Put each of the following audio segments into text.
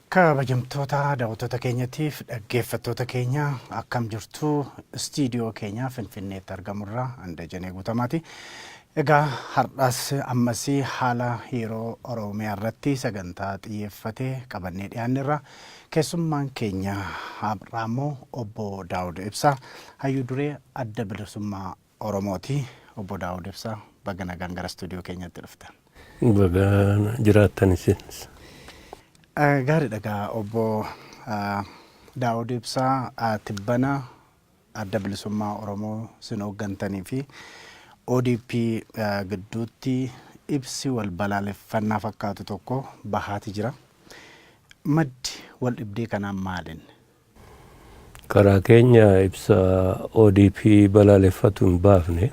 Kabajamtoota daawwattoota keenyatiif dhaggeeffattoota keenya, akkam jirtu? Istiidiyoo keenya Finfinneetti argamurraa Andajanee Guutamaati. Egaa har'as ammas haala yeroo Oromiyaa irratti sagantaa xiyyeeffate qabannee dhiyaanneerra. Keessummaan keenya har'aa immoo obbo Daawud Ibsaa, hayyuu duree Adda Bilisummaa Oromooti. Obbo Daawud Ibsaa, baga nagaan gara istuudiyoo keenyatti dhuftan. Baga jiraattan isinis. Gaariidha. Egaa obbo Daawud Ibsaa, tibbana Adda Bilisummaa Oromoo isin hooggantanii fi ODP gidduutti ibsi wal balaaleffannaa fakkaatu tokko bahaati jira. Maddi wal dhibdee kanaa maalin? Karaa keenya ibsa ODP balaaleffatu hin baafne.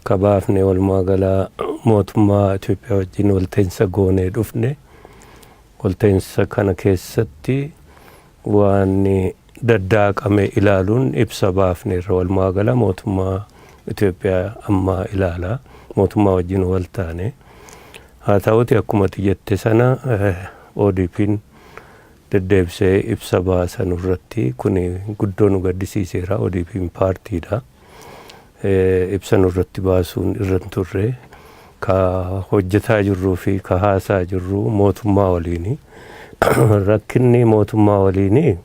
Ka baafne walumaa galaa mootummaa Itoophiyaa wajjin walta'iinsa goonee dhufne. Walta'iinsa kana keessatti waan daddaaqame ilaaluun ibsa baafneerra. Walumaa gala mootummaa Itoophiyaa ammaa ilaala. Mootummaa wajjin wal taane. Haa ta'uti, akkuma ati jette sana ODP'n deddeebisee ibsa baasa nurratti. Kun guddoo nu gaddisiiseera. ODP'n paartiidha. Ibsa nurratti baasuun irra hin turre. Ka hojjetaa jirruu fi ka haasaa jirru mootummaa waliini. Rakkinni mootummaa waliini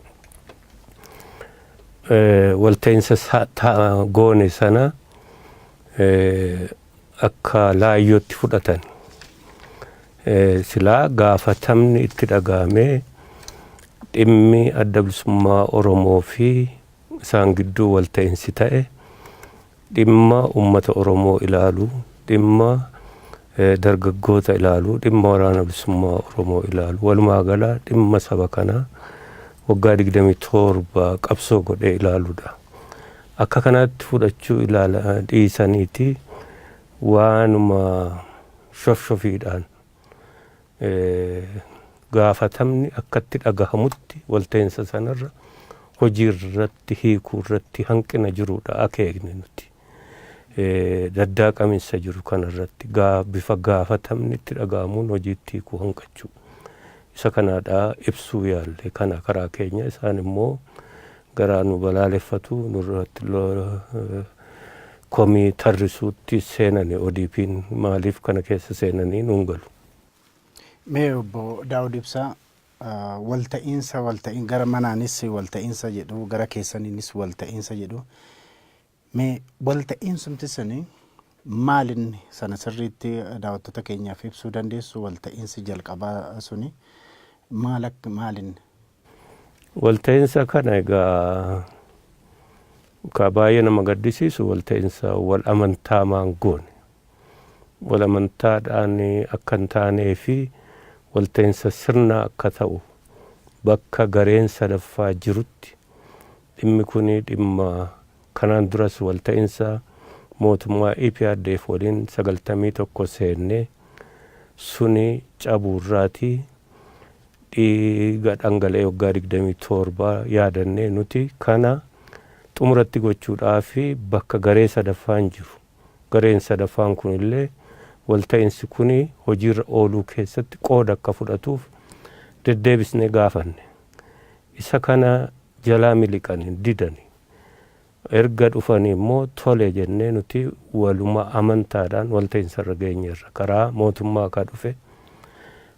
walta'iinsa goone sana akka laayyootti fudhatan. Silaa gaafatamni itti dhaga'amee dhimmi Adda Bilisummaa Oromoo fi isaan gidduu walta'iinsi ta'e dhimma uummata Oromoo ilaalu, dhimma dargaggoota ilaalu, dhimma Waraana Bilisummaa Oromoo ilaalu, walumaa gala dhimma saba kanaa waggaa 27 qabsoo godhee ilaaluudha. Akka kanaatti fudhachuu ilaala dhiisaniiti waanuma shofshofiidhaan gaafatamni akkatti dhagahamutti walta'iinsa sanarra hojii irratti hiikuu irratti hanqina jirudha akeekne nuti. Daddaaqaminsa jiru kanarratti bifa gaafatamni itti dhagahamuun hojiitti hiikuu hanqachuu. Isa kanaadha ibsuu yaalle kana karaa keenya. Isaan immoo garaa nu balaaleffatu, nurratti komii tarrisuutti seenani. ODP'n maaliif kana keessa seenanii nuun galu. Mee obbo Daawud Ibsaa, walta'iinsa walta'iin gara manaanis walta'iinsa jedhu, gara keessaniinis walta'iinsa jedhu. Mee walta'iinsumti suni maalinni sana sirriitti daawwattoota keenyaaf ibsuu dandeessu? Walta'iinsi jalqabaa suni maal akka maalinni? Walta'iinsa kana egaa ka baay'ee nama gaddisiisu walta'iinsa wal amantaa maan goone. Wal amantaadhaan akka hin taanee fi walta'iinsa sirnaa akka ta'u bakka gareen sadaffaa jirutti, dhimmi kun dhimma kanaan duras walta'iinsa mootummaa EPRDF waliin 91 seennee suni cabuurraatii dhiiga dhangala'ee waggaa 27 yaadannee, nuti kana xumuratti gochuudhaaf bakka garee sadaffaan jiru. Gareen sadaffaan kun illee walta'iinsi kun hojiirra ooluu keessatti qooda akka fudhatuuf deddeebisnee gaafanne. Isa kana jalaa miliqani, didani. Erga dhufanii immoo tole jennee nuti waluma amantaadhaan walta'iinsa irra geenyeerra. Karaa mootummaa ka dhufe,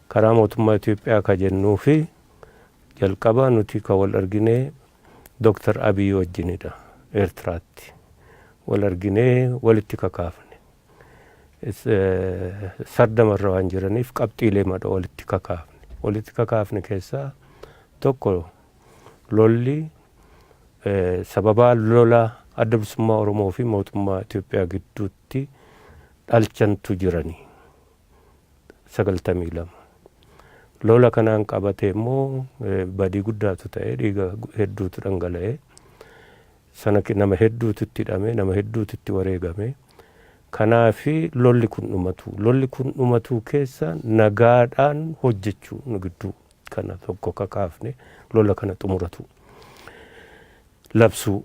karaa mootummaa Itoophiyaa ka jennuu fi jalqaba nuti ka wal arginee Dr. Abiy wajjinidha Eertiraatti. Wal arginee walitti kakaafne. Sardamarra waan jiraniif qabxiilee madha walitti kakaafne. Walitti kakaafne keessaa tokko lolli sababaa lola Adda Bilisummaa Oromoo fi mootummaa Itoophiyaa gidduutti dhalchantu jiranii. 92. Lola kanaan qabatee immoo badii guddaatu ta'e, dhiiga hedduutu dhangala'e. Sana nama hedduutu itti hidhame, nama hedduutu itti wareegame. Kanaafi lolli kun dhumatu. Lolli kun dhumatuu keessa nagaadhaan hojjechuu nu gidduu kana tokko kakaafne, lola kana xumuratu. Labsuu.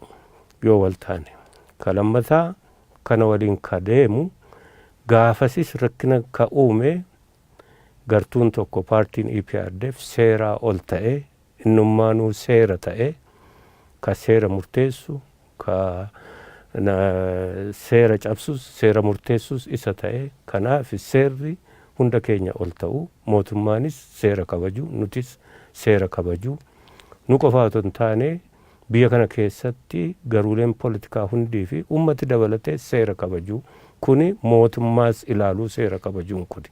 Yoo wal taane. Ka lammataa kana waliin ka deemu, gaafasis rakkina ka uume, gartuun tokko, paartiin EPRDF, seeraa ol ta'ee, innummaanuu seera ta'ee, ka seera murteessu, ka seera cabsus seera murteessus isa ta'e. Kanaaf seerri hunda keenya ol ta'u, mootummaanis seera kabaju, nutis seera kabaju, nu qofa otoo hin taane biyya kana keessatti garuuleen poolitikaa hundii fi ummati dabalatee seera kabaju. Kuni mootummaas ilaaluu, seera kabajuun kuni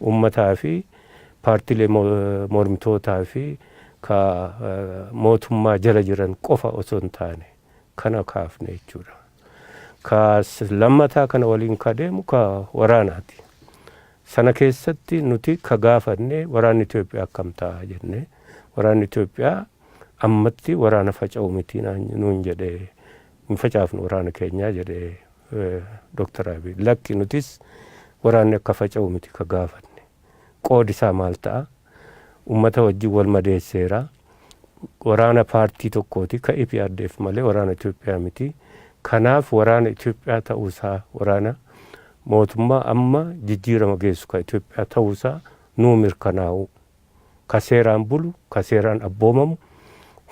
ummataa fi paartiilee mormitootaa fi ka mootummaa jala jiran qofa osoo hin taane kana kaafne jechuudha. Ka lammataa kana waliin ka deemu ka waraanaati. Sana keessatti nuti ka gaafanne, waraanni Itoophiyaa akkam ta'a jenne. Waraanni Itoophiyaa ammatti waraana faca'u miti nuun jedhee, hin facaafnu waraana keenyaa jedhee Dooktar Abiy. Lakki, nutis waraanni akka faca'u miti ka gaafanne. Qoodi isaa maal ta'a? Uummata wajjin wal madeesseera. Waraana paartii tokkooti ka EPRDF malee waraana Itoophiyaa miti. Kanaaf waraana Itoophiyaa ta'uusaa, waraana mootummaa amma jijjiirama geessu ka Itoophiyaa ta'uusaa nuu mirkanaa'u. Ka seeraan bulu, ka seeraan abboomamu,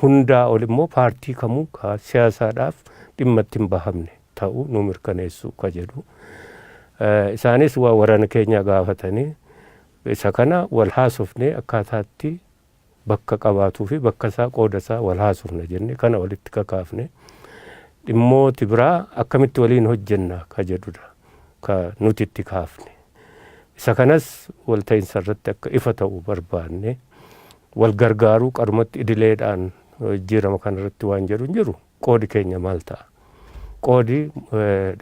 hundaa ol immoo paartii kamuu ka siyaasaadhaaf dhimma itti hin bahamne ta'uu nuu mirkaneessuu ka jedhu. Isaanis waa waraana keenyaa gaafatanii, isa kana wal haasofnee akkaataatti bakka qabaatuu fi bakka isaa, qooda isaa wal haasofna jenne, kana walitti kakaafne. Dhimmooti biraa akkamitti waliin hojjenna ka jedhudha ka nuti itti kaafne. Isa kanas walta'iinsa irratti akka ifa ta'u barbaanne. Wal gargaaruu qarumatti idileedhaan jijjiirama kana irratti waan jedhu hin jiru. Qoodi keenya maal ta'a? Qoodi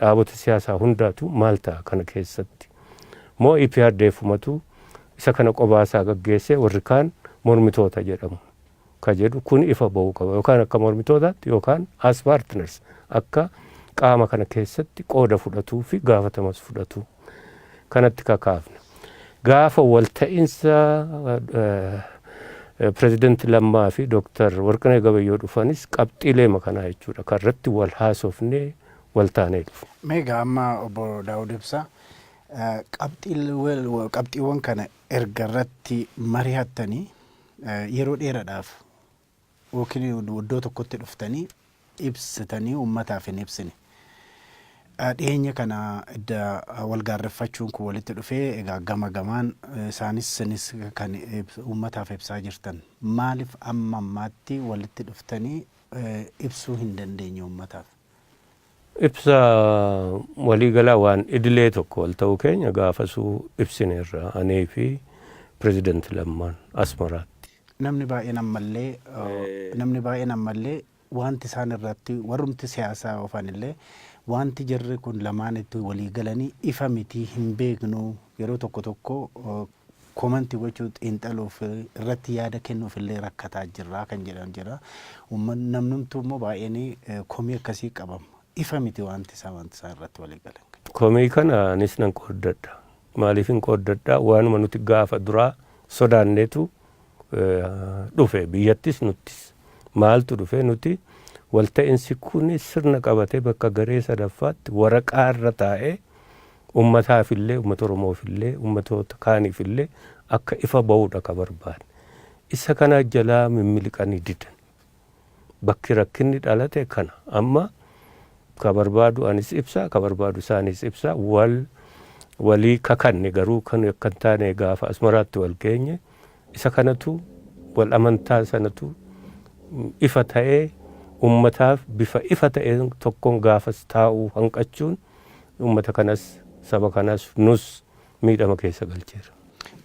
dhaabota siyaasaa hundaatu maal ta'a kana keessatti? Moo EPRDFumatu isa kana qobaasaa gaggeessee warri kaan mormitoota jedhamu ka jedhu kun ifa ba'uu qaba, yookaan akka mormitootaatti yookaan as partners, akka qaama kana keessatti qooda fudhatuu fi gaafatamas fudhatu kanatti kakaafne. Gaafa walta'iinsa Pireezidenti Lammaa fi Dooktar Warqinee Gabayyoo dhufanis qabxiilee makanaa jechuudha kan irratti wal haasofnee wal taanee dhufne. Meegaa amma Obbo Daawud Ibsaa, qabxiiwwan kana erga irratti mari'attanii yeroo dheeraadhaaf yookiin iddoo tokkotti dhuftanii ibsitanii uummataaf hin ibsine. Dhiyeenya kana edda wal gaarreffachuun kun walitti dhufee, egaa gama gamaan isaanis isinis kan uummataaf ibsaa jirtan. Maaliif amma ammaatti walitti dhuftanii ibsuu hin dandeenye uummataaf? Ibsa waliigalaa waan idilee tokko wal ta'uu keenya gaafasuu ibsineerra, anii fi Pireezidenti Lammaan Asmaraatti. Namni baay'een ammallee wanti isaan irratti, warrumti siyaasaa oofan illee, wanti jarri kun lamaan itti walii galanii ifa miti, hin beeknu, yeroo tokko tokko comment gochuu, xiinxaluuf, irratti yaada kennuuf illee rakkataa jirra kan jedhan jira. Namnumtuu immoo baay'een komii akkasii qabama. Ifa miti wanti isaan irratti walii galan. Komii kana anis nan qooddadha. Maaliif hin qooddadha? Waanuma nuti gaafa duraa sodaanneetu dhufe biyyattis nuttis. Maaltu dhufe? Nuti walta'iinsi kun sirna qabatee bakka garee sadaffaatti waraqaa irra taa'ee ummataafillee, uummata Oromoofillee, ummatoota kaaniifillee akka ifa ba'uudha ka barbaanne. Isa kana jalaa mimmiliqanii didan. Bakki rakkinni dhalate kana. Amma ka barbaadu anis ibsa, ka barbaadu isaanis ibsa, wal walii kakanne. Garuu kan akka hin taane gaafa Asmaraatti wal geenye isa kanatu, wal amantaa sanatu ifa ta'ee ummataaf bifa ifa ta'een tokkoon gaafas taa'uu hanqachuun ummata kanas, saba kanas, nus miidhama keessa galcheera.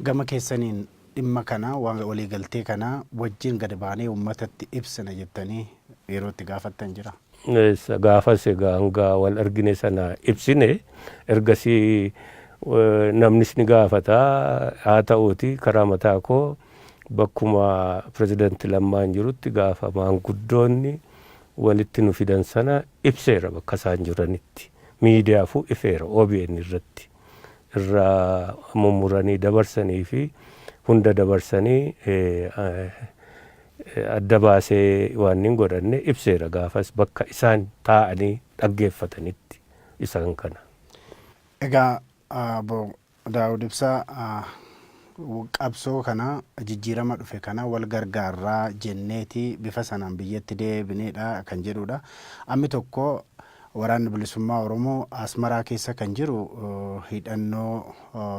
Gama keessaniin dhimma kana, waliigaltee kana wajjin gad baanee uummatatti ibsina jettanii yeroo itti gaafattan jira? Gaafas egaa hanga wal argine sana ibsine. Ergasii namnis ni gaafata. Haa ta'uuti, karaa mataa koo bakkuma Pirezidaanti Lammaan jirutti gaafa maanguddoonni walitti nu fidan sana ibseera, bakka isaan jiranitti. Miidiyaafuu ifeera, OBN irratti irraa mummuranii dabarsanii fi hunda dabarsanii. Adda baasee waan hin godhanne ibseera gaafas bakka isaan taa'anii dhaggeeffatanitti isaan kana. Egaa Obbo Daawud Ibsaa, qabsoo kana, jijjiirama dhufe kana wal gargaarraa jenneeti bifa sanaan biyyatti deebineedha kan jedhudha. Ammi tokko Waraanni Bilisummaa Oromoo Asmaraa keessa kan jiru hidhannoo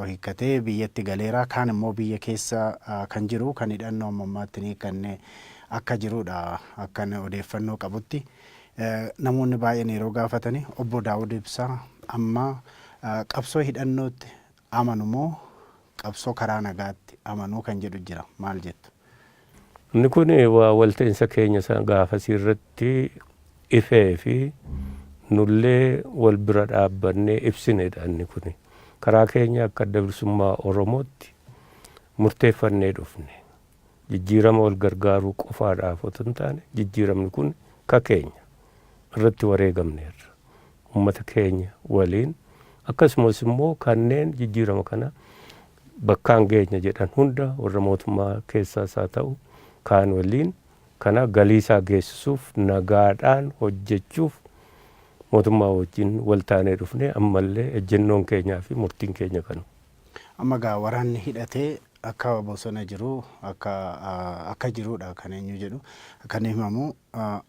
hiikkatee biyyatti galeera. Kaan immoo biyya keessa kan jiru kan hidhannoo amma ammaatti hin hiikkanne akka jirudha akkan odeeffannoo qabutti. Namoonni baay'een yeroo gaafatani, Obbo Daawud Ibsaa amma qabsoo hidhannootti amanu moo qabsoo karaa nagaatti amanuu kan jedhu jira. Maal jettu? Inni kun waa walta'iinsa keenya sana gaafasii irratti ifee fi nullee wal bira dhaabbannee ibsinedha inni kun. Karaa keenya akka Adda Bilisummaa Oromootti murteeffannee dhufne. Jijjiirama wal gargaaruu qofaadhaaf otoo hin taane, jijjiiramni kun ka keenya irratti wareegamneerra. Uummata keenya waliin, akkasumas immoo kanneen jijjiirama kana bakkaan geenya jedhan hunda, warra mootummaa keessaas haa ta'u kaan waliin, kana galiisaa geessisuuf nagaadhaan hojjechuuf mootummaa wajjin wal taanee dhufne. Ammallee ejjennoon keenyaa fi murtiin keenya kanu. Amma gaa waraanni hidhatee akka bosona jiru akka jirudha kan eenyu jedhu kan himamu.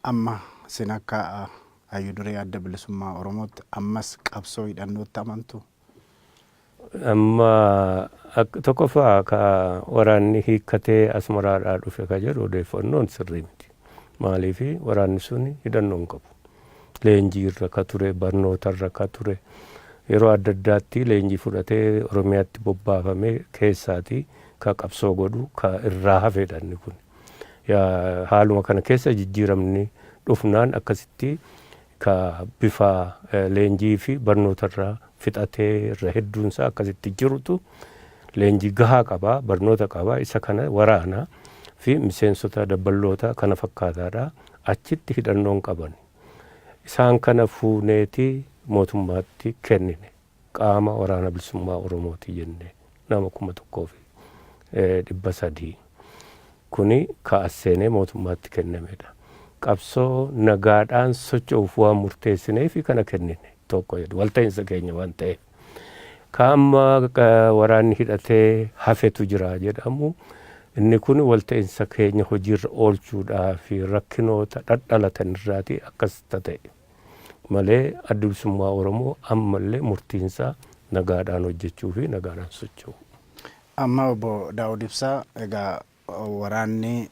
Amma sin akka hayyu duree Adda Bilisummaa Oromootti ammas qabsoo hidhannootti amantu? Amma tokkoffaa, ka waraanni hiikkatee Asmaraadhaa dhufe ka jedhu odeeffannoon sirrii miti. Maaliif? Waraanni sun hidhannoo hin qabu. Leenjii irra ka ture, barnoota irra ka ture, yeroo adda addaatti leenjii fudhatee Oromiyaatti bobbaafamee keessaati ka qabsoo godhu ka irraa hafedha inni kun. Haaluma kana keessa jijjiiramni dhufnaan akkasitti ka bifa leenjii fi barnoota irraa fixatee irra hedduunsaa akkasitti jirutu leenjii gahaa qaba, barnoota qaba. Isa kana waraana fi miseensota dabballoota kana fakkaataadha. Achitti hidhannoon qaban. Isaan kana fuuneeti mootummaatti kennine. Qaama Waraana Bilisummaa Oromooti jenne, nama 1300. Kuni ka as seenee mootummaatti kennamedha. Qabsoo nagaadhaan socho'uuf waan murteessineef kana kennine tokko jedhu walta'iinsa keenya waan ta'eef. Ka amma waraanni hidhatee hafetu jira jedhamu, inni kun walta'iinsa keenya hojiirra oolchuudhaa fi rakkinoota dhadhalatan irraati akkas ta'e malee, Addi Bilisummaa Oromoo ammallee murtiinsaa nagaadhaan hojjechuu fi nagaadhaan socho'u. Amma Obbo Daawud Ibsaa, egaa waraanni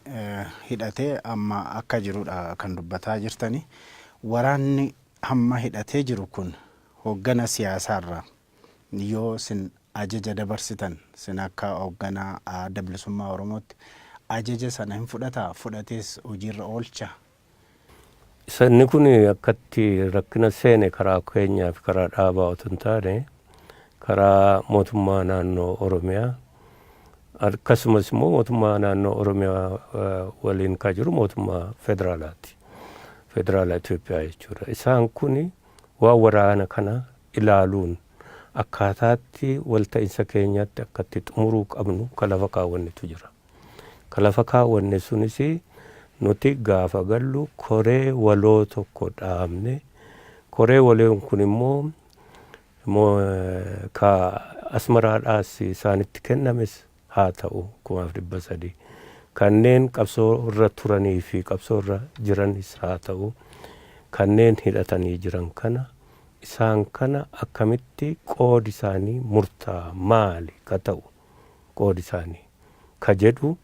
hidhatee amma akka jirudha kan dubbataa jirtani. Waraanni hamma hidhatee jiru kun hooggana siyaasaarraa yoo sin ajaja dabarsitan, sin akka hoogganaa Adda Bilisummaa Oromootti ajaja sana hin fudhataa? Fudhatees hojiirra oolcha? Inni kun akkatti rakkina seene karaa keenyaa fi karaa dhaabaa otoo hin taane, karaa mootummaa naannoo Oromiyaa, akkasumas immoo mootummaa naannoo Oromiyaa waliin kan jiru mootummaa federaalaati. Federaala Itoophiyaa jechuudha. Isaan kun waan waraana kana ilaaluun akkaataatti walta'iinsa keenyatti akkatti xumuruu qabnu ka lafa kaawwannetu jira. Ka lafa kaawwanne sunis, nuti gaafa gallu koree waloo tokko dhaabne. Koree waloon kun immoo ka Asmaraadhaas isaanitti kennames haa ta'u, 1300 kanneen qabsoo irra turanii fi qabsoo irra jiranis haa ta'u, kanneen hidhatanii jiran kana, isaan kana akkamitti qoodi isaanii murtaa, maali ka ta'u qoodi isaanii ka jedhu,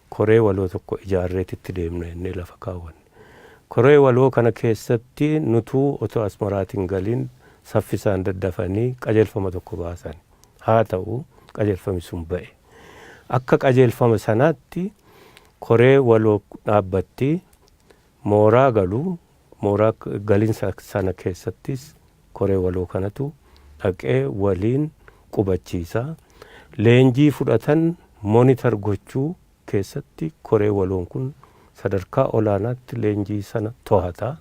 koree waloo tokko ijaarreetitti deemna jennee lafa kaawwanne. Koree waloo kana keessatti nutuu otoo Asmaraatiin galiin saffisaan daddafanii qajeelfama tokko baasan. Haa ta'u, qajeelfami sun ba'e. Akka qajeelfama sanaatti koree waloo dhaabbatti mooraa galu, mooraa galinsa sana keessattis koree waloo kanatu dhaqee waliin qubachiisa. Leenjii fudhatan monitor gochuu keessatti koree waloon kun sadarkaa olaanaatti leenjii sana to'ata.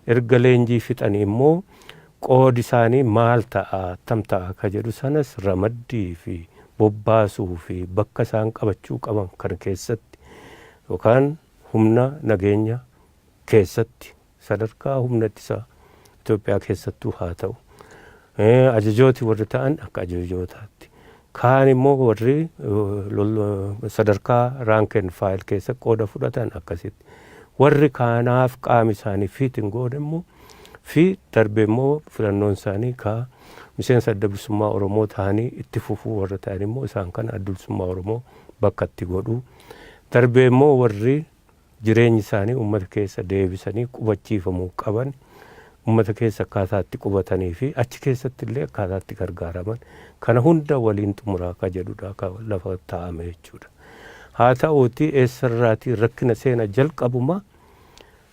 Erga leenjii fixanii immoo qoodi isaanii maal ta'a, attam ta'a ka jedhu sanas ramaddii fi bobbaasuu fi bakka isaan qabachuu qaban kana keessatti yookaan Humna nageenya keessatti, sadarkaa humna ittisaa Itoophiyaa keessattuu haa ta'u, ajajooti warri ta'an akka ajajootaatti. Kaan immoo warri sadarkaa rank and file keessa qooda fudhatan akkasitti. Warri kaanaaf qaami isaanii fiitin goone immoo fi darbee immoo filannoon isaanii ka miseensa Adda Bilisummaa Oromoo ta'anii itti fufuu warra ta'an immoo isaan kana Adda Bilisummaa Oromoo bakka itti godhu. Darbee immoo warri jireenyi isaanii uummata keessa deebisanii qubachiifamuu qaban, uummata keessa akkaataa itti qubatanii fi achi keessatti illee akkaataa itti gargaaraman kana hunda waliin xumuraa ka jedhudha ka lafa taa'ame jechuudha. Haa ta'uuti, eessarraatii rakkina seena? Jalqabuma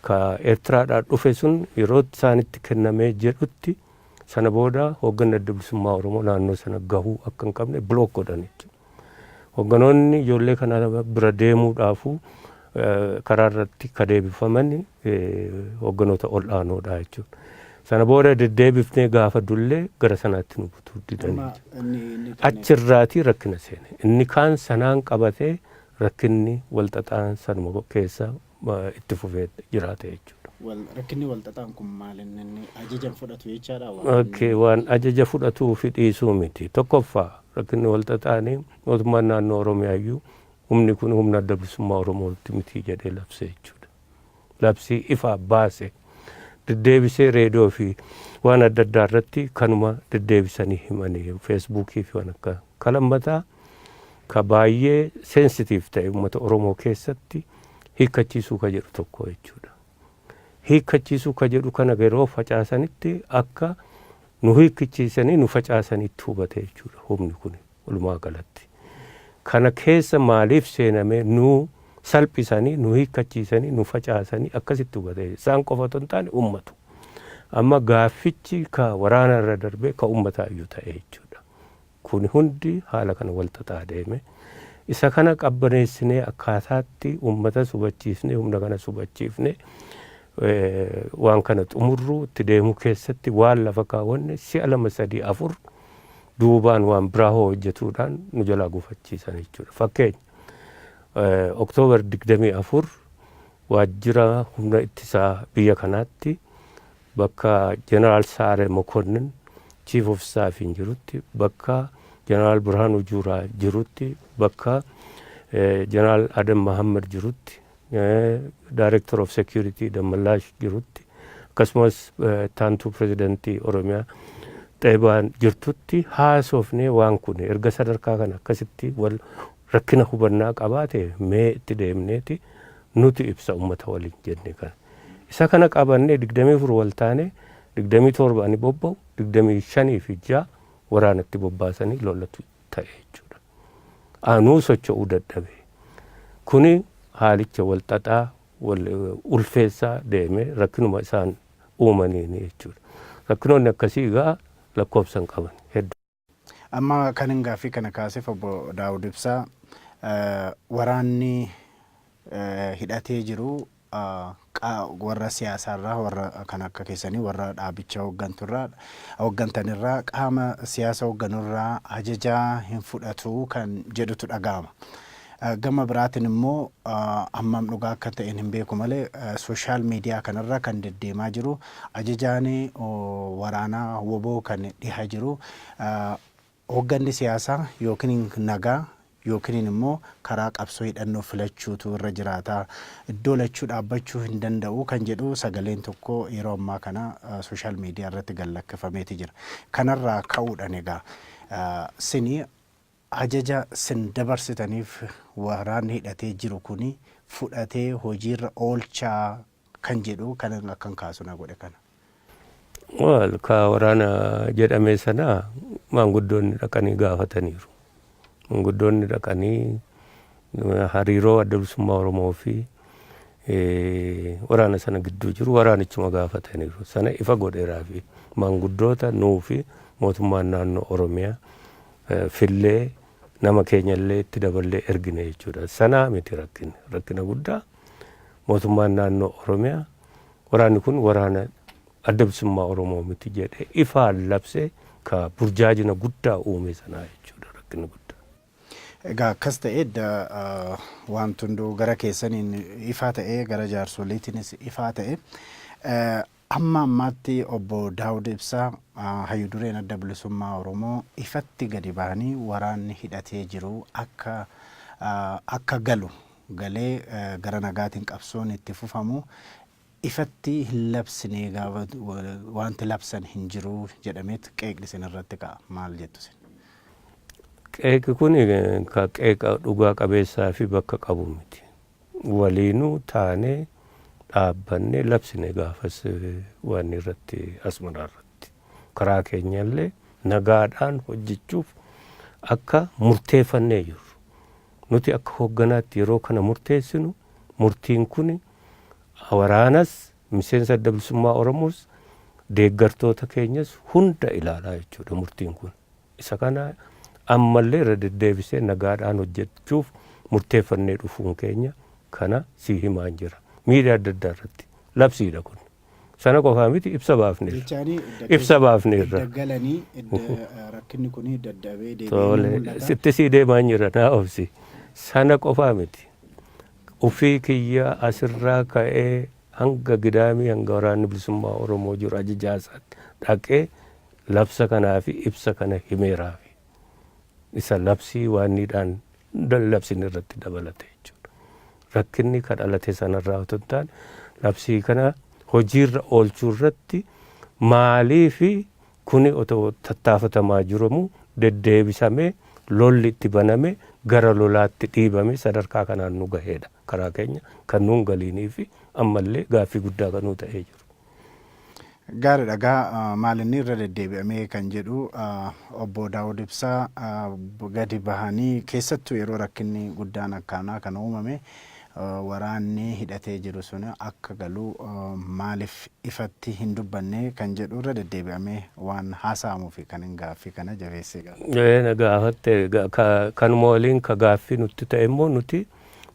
ka Eertiraadhaa dhufe sun yeroo isaanitti kennamee jedhutti, sana booda hoogganni Adda Bilisummaa Oromoo naannoo sana gahuu akka hin qabne block godhan jechuudha. Hoogganoonni ijoollee kana bira deemuudhaafuu karaa irratti ka deebifaman hoogganoota ol'aanoodha jechuudha. Sana booda deddeebifnee gaafa dullee gara sanaatti nu butuu didanii. Achirraatii rakkina seene. Inni kaan sanaan qabatee rakkinni walxaxaan sanuma keessa itti fufee jiraate jechuudha. Rakkinni walxaxaan kun maal? Inni ajajan fudhatu jechaadha? Okay, waan ajaja fudhatuu fi dhiisuu miti. Tokkoffaa, rakkinni walxaxaanii mootummaan naannoo Oromiyaa iyyuu humni kun humna Adda Bilisummaa Oromootti miti jedhee labse jechuudha. Labsii ifaa baase, deddeebisee reediyoo fi waan adda addaa irratti kanuma deddeebisanii himanii, Feesbuukii fi waan akka kalammataa ka baay'ee sensitiif ta'e uummata Oromoo keessatti hiikkachiisuu ka jedhu tokko jechuudha. Hiikkachiisuu ka jedhu kana yeroo facaasanitti akka nu hiikkachiisanii nu facaasanitti hubate jechuudha humni kun walumaa galatti. Kana keessa maaliif seename? Nu salphisanii, nu hiikkachiisanii, nu facaasanii akkasitti hubate. Isaan qofa otoo hin taane uummatu. Amma gaaffichi ka waraana irra darbee ka uummataa iyyuu ta'e jechuudha. Kun hundi haala kana wal xaxaa deeme. Isa kana qabbaneessinee, akkaataatti uummata hubachiisnee, humna kana hubachiifnee, waan kana xumurru itti deemuu keessatti waan lafa kaawwanne si'a lama, sadii, afur duubaan waan biraa hojjetuudhaan nu jalaa gufachiisan jechuudha. Fakkeenya, Oktoobar 24 waajjira humna ittisaa biyya kanaatti, bakka Jeneraal Saare Mokonnin Chief of Staffiin jirutti, bakka Jeneraal Birhaanuu Juuraa jirutti, bakka Jeneraal Adam Mahammad jirutti, Director of Security Dammallaash jirutti, akkasumas taantuu pirezidantii Oromiyaa Xeebaan jirtutti haasofnee, waan kun erga sadarkaa kana akkasitti wal rakkina hubannaa qabaate, mee itti deemneeti nuti ibsa uummata waliin jenne kana. Isa kana qabannee 24 wal taane, 27 ani bobba'u, 25 fi 6 waraanatti bobbaasanii lolatu ta'e jechuudha. Anuu socho'uu dadhabe. Kuni haalicha wal xaxaa, wal ulfeessaa deeme, rakkinuma isaan uumaniini jechuudha. Rakkinoonni akkasii egaa lakkoofsa hin qaban hedduu. Amma kan hin gaaffii kana kaaseef, obbo Daawud Ibsaa, waraanni hidhatee jiru warra siyaasaarraa, warra kan akka keessanii warra dhaabicha hoogganturraa, hooggantanirraa, qaama siyaasa hoogganurraa ajajaa hin fudhatu kan jedhutu dhaga'ama. Gama biraatiin immoo hammam dhugaa akka ta'een hin beeku malee, social media kanarra kan deddeemaa jiru, ajajaan waraanaa WBO kan dhiha jiru hoogganni siyaasaa yookiin nagaa yookiin immoo karaa qabsoo hidhannoo filachuutu irra jiraata. Iddoo lachuu dhaabbachuu hin danda'u kan jedhu sagaleen tokko yeroo ammaa kana social media irratti gallakkifameeti jira. Kanarraa ka'uudhaan egaa sini ajaja sin dabarsitaniif waraanni hidhatee jiru kuni fudhatee hojiirra oolchaa kan jedhu kan akkan kaasu na godhe kana. Wal ka waraana jedhame sana maanguddoonni dhaqanii gaafataniiru. Maanguddoonni dhaqanii hariiroo Adda Bilisummaa Oromoo fi waraana sana gidduu jiru waraanichuma gaafataniiru. Sana ifa godheeraa fi maanguddoota nuu fi mootummaan naannoo Oromiyaa fillee, nama keenyallee itti daballee ergine jechuudha. Sanaa miti rakkinni. Rakkina guddaa mootummaan naannoo Oromiyaa waraanni kun waraana Adda Bilisummaa Oromoo miti jedhee ifaan labsee ka burjaajina guddaa uume sanaa jechuudha rakkinni guddaa. Egaa akkas ta'e edda wanti hunduu gara keessaniin ifaa ta'e, gara jaarsoliitiinis ifaa ta'e, amma ammaatti obbo Daawud Ibsaa, hayyu dureen Adda Bilisummaa Oromoo, ifatti gadi bahanii waraanni hidhatee jiru akka galu, galee gara nagaatiin qabsoon itti fufamu ifatti hin labsine, gaafa wanti labsan hin jiru jedhameet qeeqni isin irratti ka'a. Maal jettu isin? Qeeqi kun ka qeeqa dhugaa qabeessaa fi bakka qabu miti. Waliinuu taanee dhaabbannee labsine gaafas waan irratti Asmaraa irratti. Karaa keenyallee nagaadhaan hojjechuuf akka murteeffannee jirru. Nuti akka hoogganaatti yeroo kana murteessinu, murtiin kun waraanas, miseensa Adda Bilisummaa Oromoos, deeggartoota keenyas hunda ilaalaa jechuudha murtiin kun. Isa kana ammallee irra deddeebisee nagaadhaan hojjechuuf murteeffannee dhufuun keenya kana sii himaan jira. Miidiyaa adda addaa irratti labsiidha kun. Sana qofaa miti, ibsa baafneerra. Jechaani Ibsa baafneerra. Edda galanii, edda rakkinni kun daddabee deebi'ee Tole, mul'ata. Sitti sii deemaa jira, naa obsi. Sana qofaa miti. Ufii kiyya asirraa ka'ee hanga Gidaamii, hanga Waraanni Bilisummaa Oromoo jiru ajajaa isaatti dhaqee labsa kanaa fi ibsa kana himeeraafi. Isa labsii waanniidhaan labsin irratti dabalate jechuudha. Rakkinni ka dhalate sanarraa otoo hin taane, labsii kana hojiirra oolchuu irratti maalii fi kuni otoo tattaafatamaa jiramu deddeebisamee lolli itti baname, gara lolaatti dhiibame, sadarkaa kanaan nu gaheedha. Karaa keenya kan nuun galiinii fi ammallee gaaffii guddaa kan nuu ta'ee jiru. Gaariidha. Egaa maal inni irra deddeebi'amee kan jedhu, obbo Daawud Ibsaa gadi bahanii, keessattuu yeroo rakkinni guddaan akkanaa kan uumame, waraanni hidhatee jiru sun akka galu maaliif ifatti hin dubbanne kan jedhu irra deddeebi'amee waan haasa'amuu fi kan hin gaaffii kana jabeessee gaafate. Na gaafatte, kanuma waliin ka gaaffii nutti ta'e immoo, nuti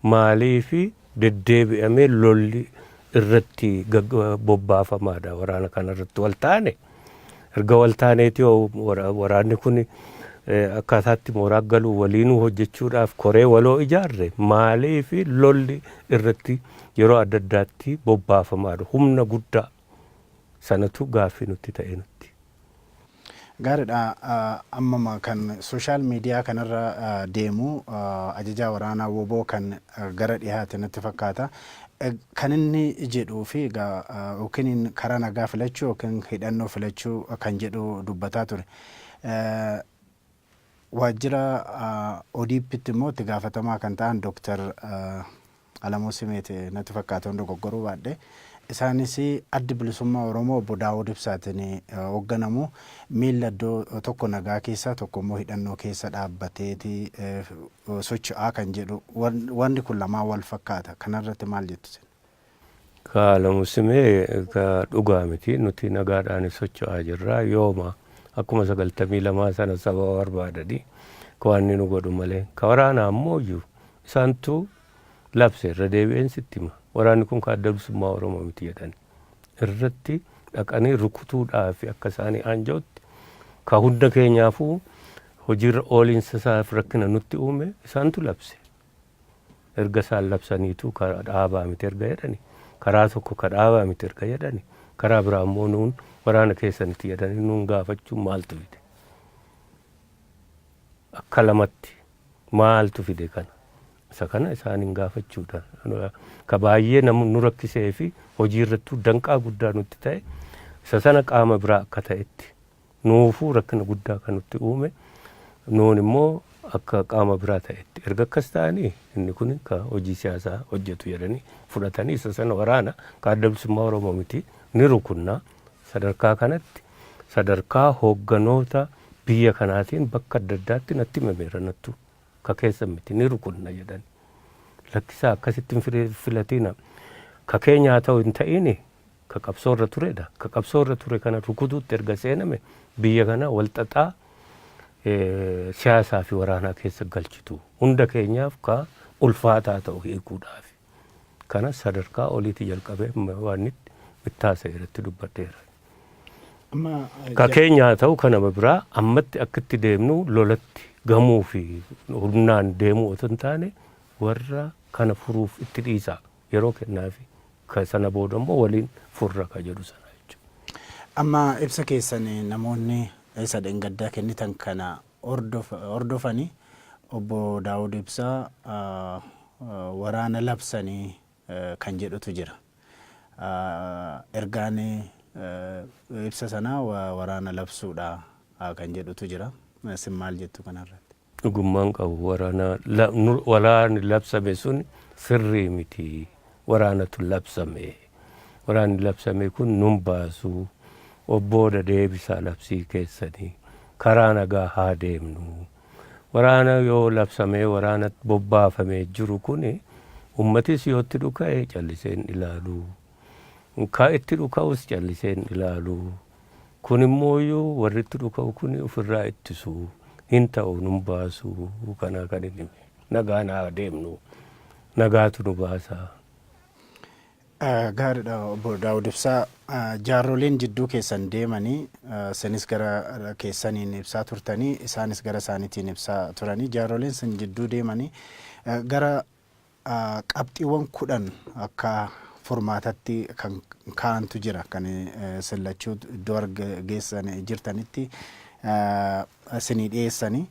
maaliifi deddeebi'amee lolli irratti bobbaafamaadha waraana kana irratti wal taane? Erga wal taaneeti waraanni kun akkaataatti mooraa galuu waliinuu hojjechuudhaaf koree waloo ijaarre, maaliifi lolli irratti yeroo adda addaatti bobbaafamaadha humna guddaa? Sanatu gaaffii nutti ta'e nutti. Gaariidha. Ammama kan social media kanarra deemu ajajaa waraanaa WBO kan gara dhihaate natti fakkaata. Kan inni jedhuu fi egaa yookiin karaa nagaa filachuu yookiin hidhannoo filachuu kan jedhu dubbataa ture. Waajjira ODP'tti immoo itti gaafatamaa kan ta'an Dooktar Alamuu Simeeti natti fakkaata, hunda dogoggoruu baadhe. Isaanis Addi Bilisummaa Oromoo obbo Daawud Ibsaatiin hoogganamu miilla iddoo tokko nagaa keessa, tokko immoo hidhannoo keessa dhaabbateeti socho'aa kan jedhu, wanni kun lamaan wal fakkaata. Kanarratti maal jettu isin? Ka Alamuu Simee ka dhugaa miti. Nuti nagaadhaan socho'aa jirra. Yooma akkuma 92 sana sababa barbaadanii ka waan nu godhu malee. Ka waraanaa ammoo iyyuu isaantu labse, irra deebi'een sitti hima. Waraanni kun ka Adda Bilisummaa Oromoo miti jedhani. Irratti dhaqanii rukutuudhaaf akka isaanii aanja'utti ka hunda keenyaafuu hojiirra ooliinsa isaaf rakkina nutti uume isaantu labse. Erga isaan labsaniitu ka dhaabaa miti erga jedhani, karaa tokko ka dhaabaa miti erga jedhani, karaa biraa immoo nuun waraana keessanitti jedhanii nuun gaafachuun maaltu fide? Akka lamatti maaltu fide kana? Isa kana isaaniin gaafachuudha. Ka baay'ee nama nu rakkisee fi hojii irrattuu danqaa guddaa nutti ta'e isa sana, qaama biraa akka ta'etti nuufuu rakkina guddaa kan nutti uume, nuun immoo akka qaama biraa ta'etti erga akkas ta'anii, inni kun ka hojii siyaasaa hojjetu jedhanii fudhatanii, isa sana waraana ka Adda Bilisummaa Oromoo miti, ni rukunnaa sadarkaa kanatti sadarkaa hoogganoota biyya kanaatiin bakka adda addaatti natti himameera, nattu ka keessa miti, ni rukunna jedhani. Lakkisaa, akkasitti hin filatiina. Ka keenya haa ta'u hin ta'ini, ka qabsoorra turedha. Ka qabsoorra ture kana rukutuutti erga seename, biyya kana walxaxaa siyaasaa fi waraanaa keessa galchitu. Hunda keenyaaf ka ulfaataa ta'u hiikuudhaaf. Kana sadarkaa oliitti jalqabee waan itti irratti dubbadheera. Ka keenya haa ta'u ka nama biraa, ammatti akka itti deemnu lolatti Gamuu fi humnaan deemuu otoo hin taane, warra kana furuuf itti dhiisaa, yeroo kennaafi, ka sana booda immoo waliin furra ka jedhu sana jechuudha. Amma ibsa keessan namoonni isa dheengaddaa kennitan kana hordofani, obbo Daawud Ibsaa waraana labsanii kan jedhutu jira. Ergaan ibsa sanaa waraana labsuudha kan jedhutu jira. Isin maal jettu kanarratti? Dhugummaan qabu. Waraana waraanni labsame sun sirrii miti. Waraanatu labsame. Waraanni labsame kun nun baasu. Obbooda deebisaa labsii keessanii. Karaa nagaa haa deemnu. Waraana yoo labsamee waraana bobbaafamee jiru kuni, ummatis yoo itti dhuka'e callisee hin ilaalu. Ka itti dhuka'us callisee hin ilaalu. Kun immoo warri itti dhuka'u kun ofirraa ittisu. Hin ta'u, nun baasu. Kanaa kan inni nagaan haa deemnu. Nagaatu nu baasa. Gaariidha, obbo Daawud Ibsaa. Jaarroleen jidduu keessan deemanii, isinis gara keessaniin ibsaa turtanii, isaanis gara isaaniitiin ibsaa turanii, jaarroleen sin jidduu deemanii gara qabxiiwwan 10 akka furmaatatti kan kaa'antu jira, kan isin lachuu iddoo geessan jirtanitti isinii dhiyeessanii.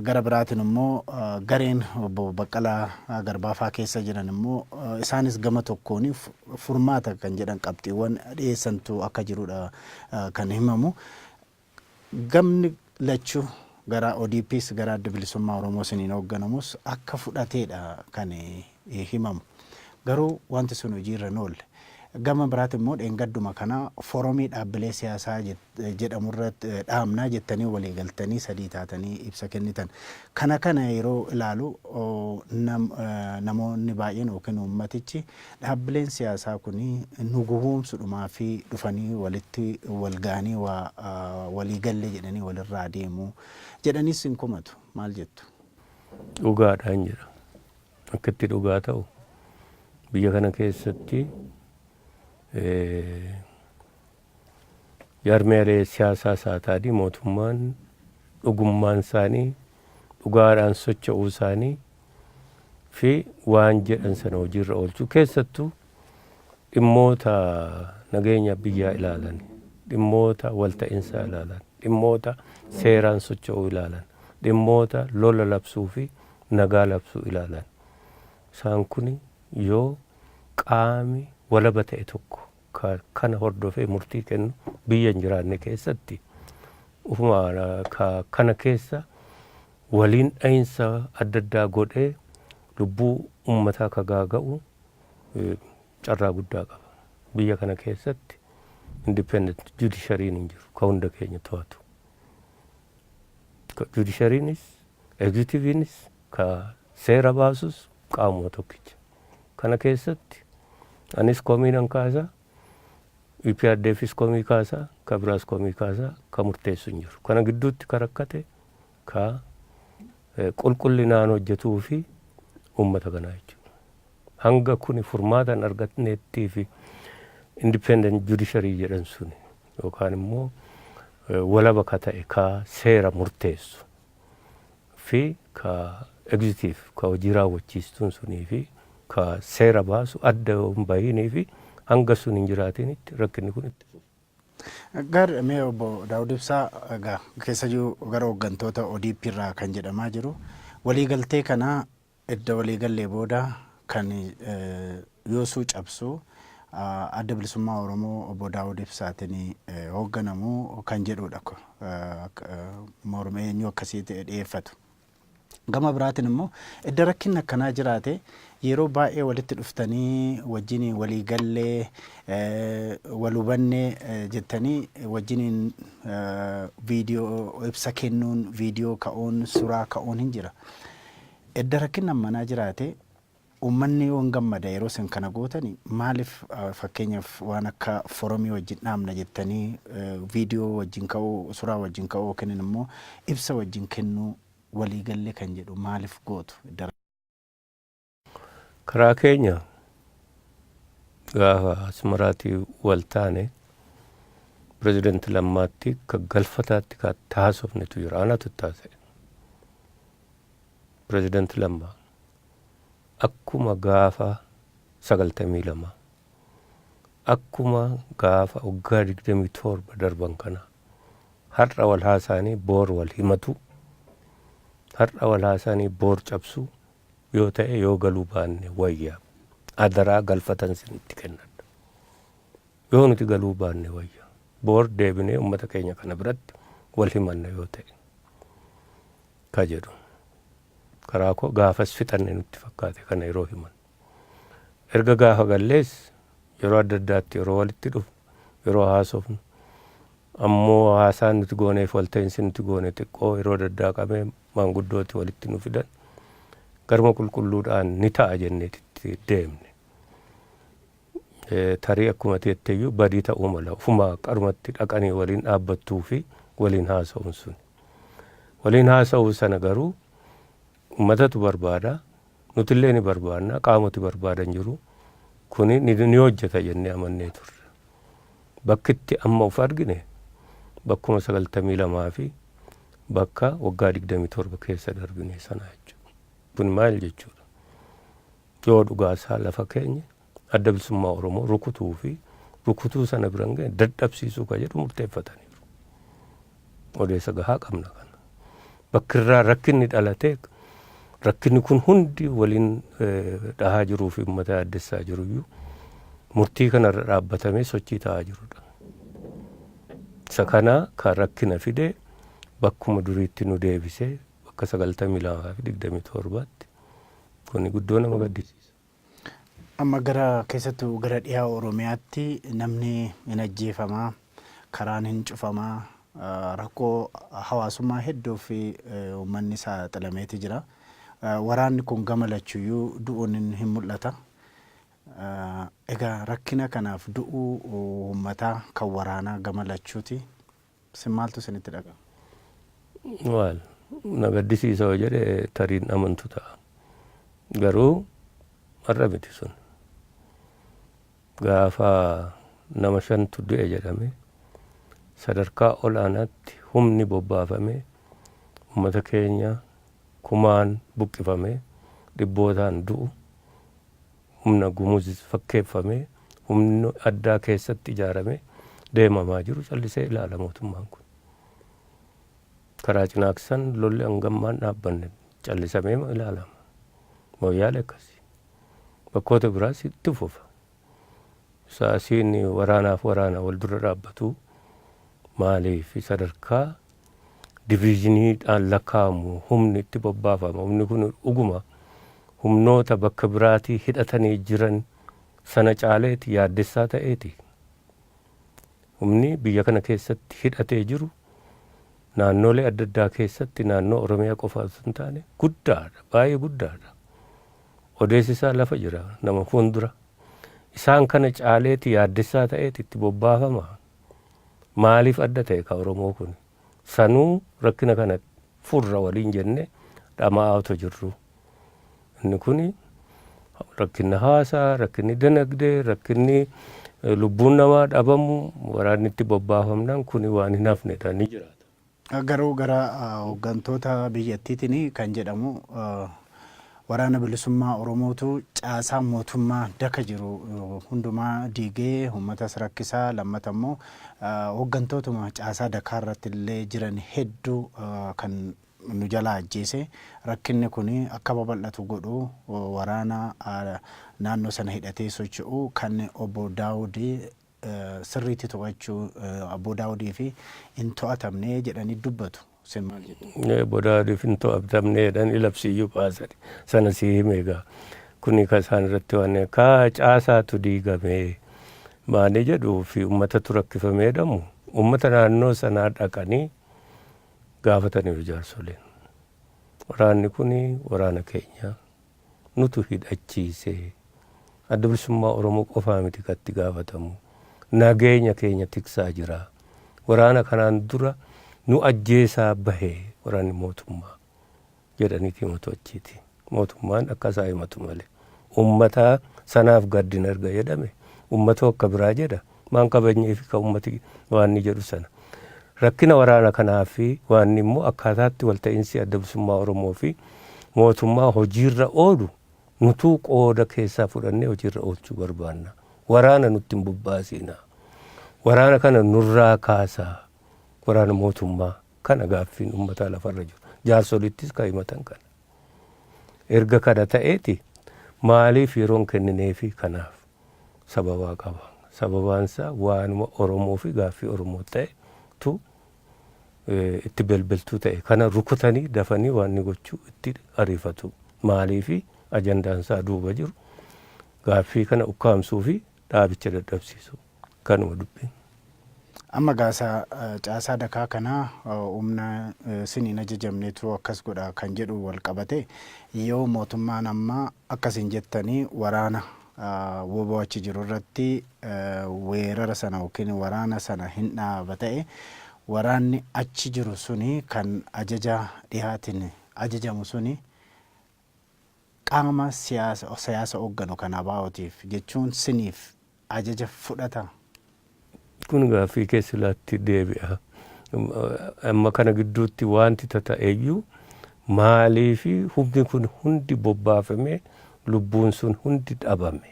Gara biraatiin immoo gareen obbo Baqqalaa Garbaafaa keessa jiran immoo isaanis gama tokkoon furmaata kan jedhan qabxiiwwan dhiyeessantu akka jirudha kan himamu. Gamni lachuu, gara ODPs gara Adda Bilisummaa Oromoo isiniin hoogganamus, akka fudhateedha kan himamu. Garuu wanti sun hojiirra hin oolle. Gama biraati immoo dheengadduma kana foromii dhaabbilee siyaasaa jedhamu irratti dhaabnaa jettanii walii galtanii sadii taatanii ibsa kennitan. Kana yeroo ilaalu namoonni baay'een yookiin uummatichi dhaabbileen siyaasaa kun nu gowwoomsudhumaa fi dhufanii walitti wal ga'anii waa walii galle jedhanii walirraa deemu jedhaniis hin komatu. Maal jettu? Dhugaadhaan jira. Akka itti dhugaa ta'u, biyya kana keessatti jaarmiyaalee siyaasaa isaa ta'anii mootummaan dhugummaan isaanii, dhugaadhaan socho'uu isaanii fi waan jedhan sana hojiirra oolchuu, keessattuu dhimmoota nageenya biyyaa ilaalan, dhimmoota walta'iinsaa ilaalan, dhimmoota seeraan socho'uu ilaalan, dhimmoota lola labsuu fi nagaa labsuu ilaalan. Isaan kun yoo qaami walaba ta'e tokko kana hordofee murtii kennu biyya hin jiraanne keessatti, ufuma kana keessa waliin dhahinsa adda addaa godhee lubbuu uummataa ka gaaga'u carraa guddaa qaba. Biyya kana keessatti independent judiciaryin hin jiru ka hunda keenya to'atu. Judiciaryinis, executive'inis, ka seera baasus qaamuma tokkicha. Kana keessatti anis komii nan kaasa, EPRDFis komii kaasa, ka biraas komii kaasa, ka murteessu hin jiru. Kana gidduutti ka rakkate ka qulqullinaan hojjetuu fi uummata kanaa jechuudha. Hanga kuni furmaata hin argatneettii fi independent judiciary jedhan suni yookaan immoo walaba ka ta'e ka seera murteessu fi ka executive, ka hojii raawwachiistuun sunii fi ka seera baasu adda yoo hin bahinii fi hanga sun hin jiraatinitti rakkinni kun itti fufa. Gaariidha. Mee obbo Daawud Ibsaa, egaa keessayyuu gara hooggantoota ODP irraa kan jedhamaa jiru, waliigaltee kana edda waliigallee booda kan yoosuu cabsu Adda Bilisummaa Oromoo obbo Daawud Ibsaatiin hoogganamu kan jedhudha. Morma eenyu akkasii dhiyeeffatu. Gama biraatiin immoo edda rakkinni akkanaa jiraate yeroo baay'ee walitti dhuftanii wajjin walii gallee, wal hubannee jettanii wajjiniin viidiyoo ibsa kennuun, viidiyoo ka'uun, suraa ka'uun hin jira. Edda rakkinni ammanaa jiraate uummanni yoo hin gammada yeroo isin kana gootani, maaliif fakkeenyaaf waan akka foromii wajjin dhaabna jettanii viidiyoo wajjin ka'uu, suraa wajjin ka'uu yookiin immoo ibsa wajjin kennuu, waliigallee kan jedhu maaliif gootu? Karaa keenya gaafa Asmaraatii wal taane pirezidaanti Lammaatti ka galfataatti ka taasofnetu jira. Anatu taasise. Pirezidaanti Lammaa akkuma gaafa 92, akkuma gaafa waggaa 27 darban kana, har'a wal haasaanii boor wal himatu, har'a wal haasaanii boor cabsu yoo ta'e, yoo galuu baanne wayya. Adaraa galfatan sinitti kennadha. Yoo nuti galuu baanne wayya. Boor deebinee uummata keenya kana biratti wal himanna yoo ta'e ka jedhu. Karaa koo gaafas fixanne nutti fakkaate kana yeroo himan. Erga gaafa gallees yeroo adda addaatti yeroo walitti dhufu, yeroo haasofnu, ammoo haasaan nuti gooneef walta'iinsi nuti goone xiqqoo yeroo daddaaqamee maanguddooti walitti nu fidan, garuma qulqulluudhaan ni ta'a jenneetitti deemne. Tarii akkuma jetteyyuu badii ta'uu mala, ufuma qarumatti dhaqanii waliin dhaabbattuu fi waliin haasa'uun sun. Waliin haasa'uu sana garuu uummatatu barbaada, nutillee ni barbaanna, qaamoti barbaadan jiru. Kuni ni hojjeta jennee amannee turre. Bakkitti amma of argine bakkuma 92 fi bakka waggaa 27 keessa darbine sana jechuudha. Kun maal jechuudha? Yoo dhugaasaa lafa keenya Adda Bilisummaa Oromoo rukutuu fi rukutuu sana biran ga'e dadhabsiisuu ka jedhu murteeffataniiru. Odeessa gahaa qabna kana. Bakki irraa rakkinni dhalatee rakkinni kun hundi waliin dhahaa jiruu fi uummata yaaddessaa jiruyyuu murtii kanarra dhaabbatamee sochii ta'aa jirudha. Isa kana kan rakkina fide bakkuma duriitti nu deebisee bakka 92 fi 27tti, kuni guddoo nama gaddisiisa. Amma gara keessattuu gara dhiyaa Oromiyaatti namni hin ajjeefamaa, karaan hin cufamaa, rakkoo hawaasummaa hedduu fi uummanni saaxilameeti jira. Waraanni kun gama lachuyyuu du'uun hin mul'ata. Egaa rakkina kanaaf du'uu uummataa kan waraanaa gama lachuuti. Isin maaltu isinitti dhaga'ama? Waal na gaddisiisa yoo jedhe tariin amantu ta'a. Garuu har'a miti sun. Gaafa nama shantu du'e jedhame sadarkaa ol aanaatti humni bobbaafame, uummata keenya kumaan buqqifame, dhibbootaan du'u, humna Gumuz fakkeeffame, humni addaa keessatti ijaarame deemamaa jiru callisee ilaala mootummaan kun. Karaa Cinaaksan lolli hangammaan dhaabbanne callisamee ilaalama. Mooyyaale akkasii. Bakkoota biraas itti fufa. Isa asiin waraanaaf waraana wal dura dhaabbatu maaliif sadarkaa diviizhiniidhaan lakkaa'amu humni itti bobbaafama? Humni kun dhuguma humnoota bakka biraatii hidhatanii jiran sana caaleeti yaaddessaa ta'eeti. Humni biyya kana keessatti hidhatee jiru naannolee adda addaa keessatti, naannoo Oromiyaa qofa osoo hin taane, guddaadha, baay'ee guddaadha. Odeessi isaa lafa jira nama fuuldura. Isaan kana caaleeti yaaddessaa ta'eeti itti bobbaafama. Maaliif adda ta'e ka Oromoo kun? Sanuu rakkina kana furra waliin jenne dhama'aa otoo jirru. Inni kuni rakkinni hawaasaa, rakkinni dinagdee, rakkinni lubbuun namaa dhabamu waraanni itti bobbaafamnaan kuni waan hin hafnedha, ni jiraata. Garuu gara hooggantoota biyyattiitiin kan jedhamu Waraana Bilisummaa Oromootu caasaa mootummaa daka jiru hundumaa diigee uummatas rakkisaa, lammata immoo hooggantootuma caasaa dakaa irratti illee jiran hedduu kan nu jalaa ajjeese, rakkinni kun akka babal'atu godhu waraana naannoo sana hidhatee socho'u kan obbo Daawud sirriitti to'achuu obbo Daawudii fi hin to'atamne jedhanii dubbatu. Isin maal jettu? Obbo Daawudiif hin to'atamne jedhanii labsiyyuu baasani. Sana si hime egaa. Kuni kan isaan irratti waan kaa caasaatu diigame maali jedhuu fi uummatatu rakkifamee jedhamu, uummata naannoo sanaa dhaqanii gaafataniiru jaarsoleen. Waraanni kun waraana keenya nutu hidhachiise. Adda Bilisummaa Oromoo qofaa miti kan itti gaafatamu. Nageenya keenya tiksaa jira. Waraana kanaan dura nu ajjeesaa bahe waraanni mootummaa jedhaniiti himatu achiiti. Mootummaan akka isaa himatu malee. Uummata sanaaf gaddina erga jedhame uummata akka biraa jedha. Maan kabajnee fi kan uummati waan inni jedhu sana. Rakkina waraana kanaa fi waan immoo akkaataatti walta'iinsi Adda Bilisummaa Oromoo fi mootummaa hojiirra oolu nutuu qooda keessaa fudhannee hojiirra oolchuu barbaanna. Waraana nutti hin bobbaasiina. Waraana kana nurraa kaasaa. Waraana mootummaa kana gaaffiin uummataa lafarra jiru. Jaarsolittis kan himatan kana. Erga kana ta'eeti maaliif yeroon kennineefi kanaaf sababaa qaba. Sababaansaa waanuma Oromoo fi gaaffii Oromoo ta'etu itti belbeltuu ta'e kana rukutanii dafanii waan inni gochuu itti ariifatu. Maaliifi ajandaan isaa duuba jiru gaaffii kana ukkaamsuu fi dhaabicha dadhabsiisu. Kanuma dubbiin. Amma gaasaa caasaa dakaa kanaa humna siniin ajajamnetu akkas godha kan jedhu wal qabate, yoo mootummaan amma akkasiin jettanii waraana WBO achi jiru irratti weerara sana yookiin waraana sana hin dhaaba ta'e, waraanni achi jiru suni kan ajaja dhihaatiin ajajamu suni qaama siyaasa hoogganu kan ABOtiif jechuun siniif ajaja fudhata? Kun gaaffii keessa deebi'a. Amma kana gidduutti wanti tata'eeyyuu maaliifi humni kun hundi bobbaafamee lubbuun sun hundi dhabame?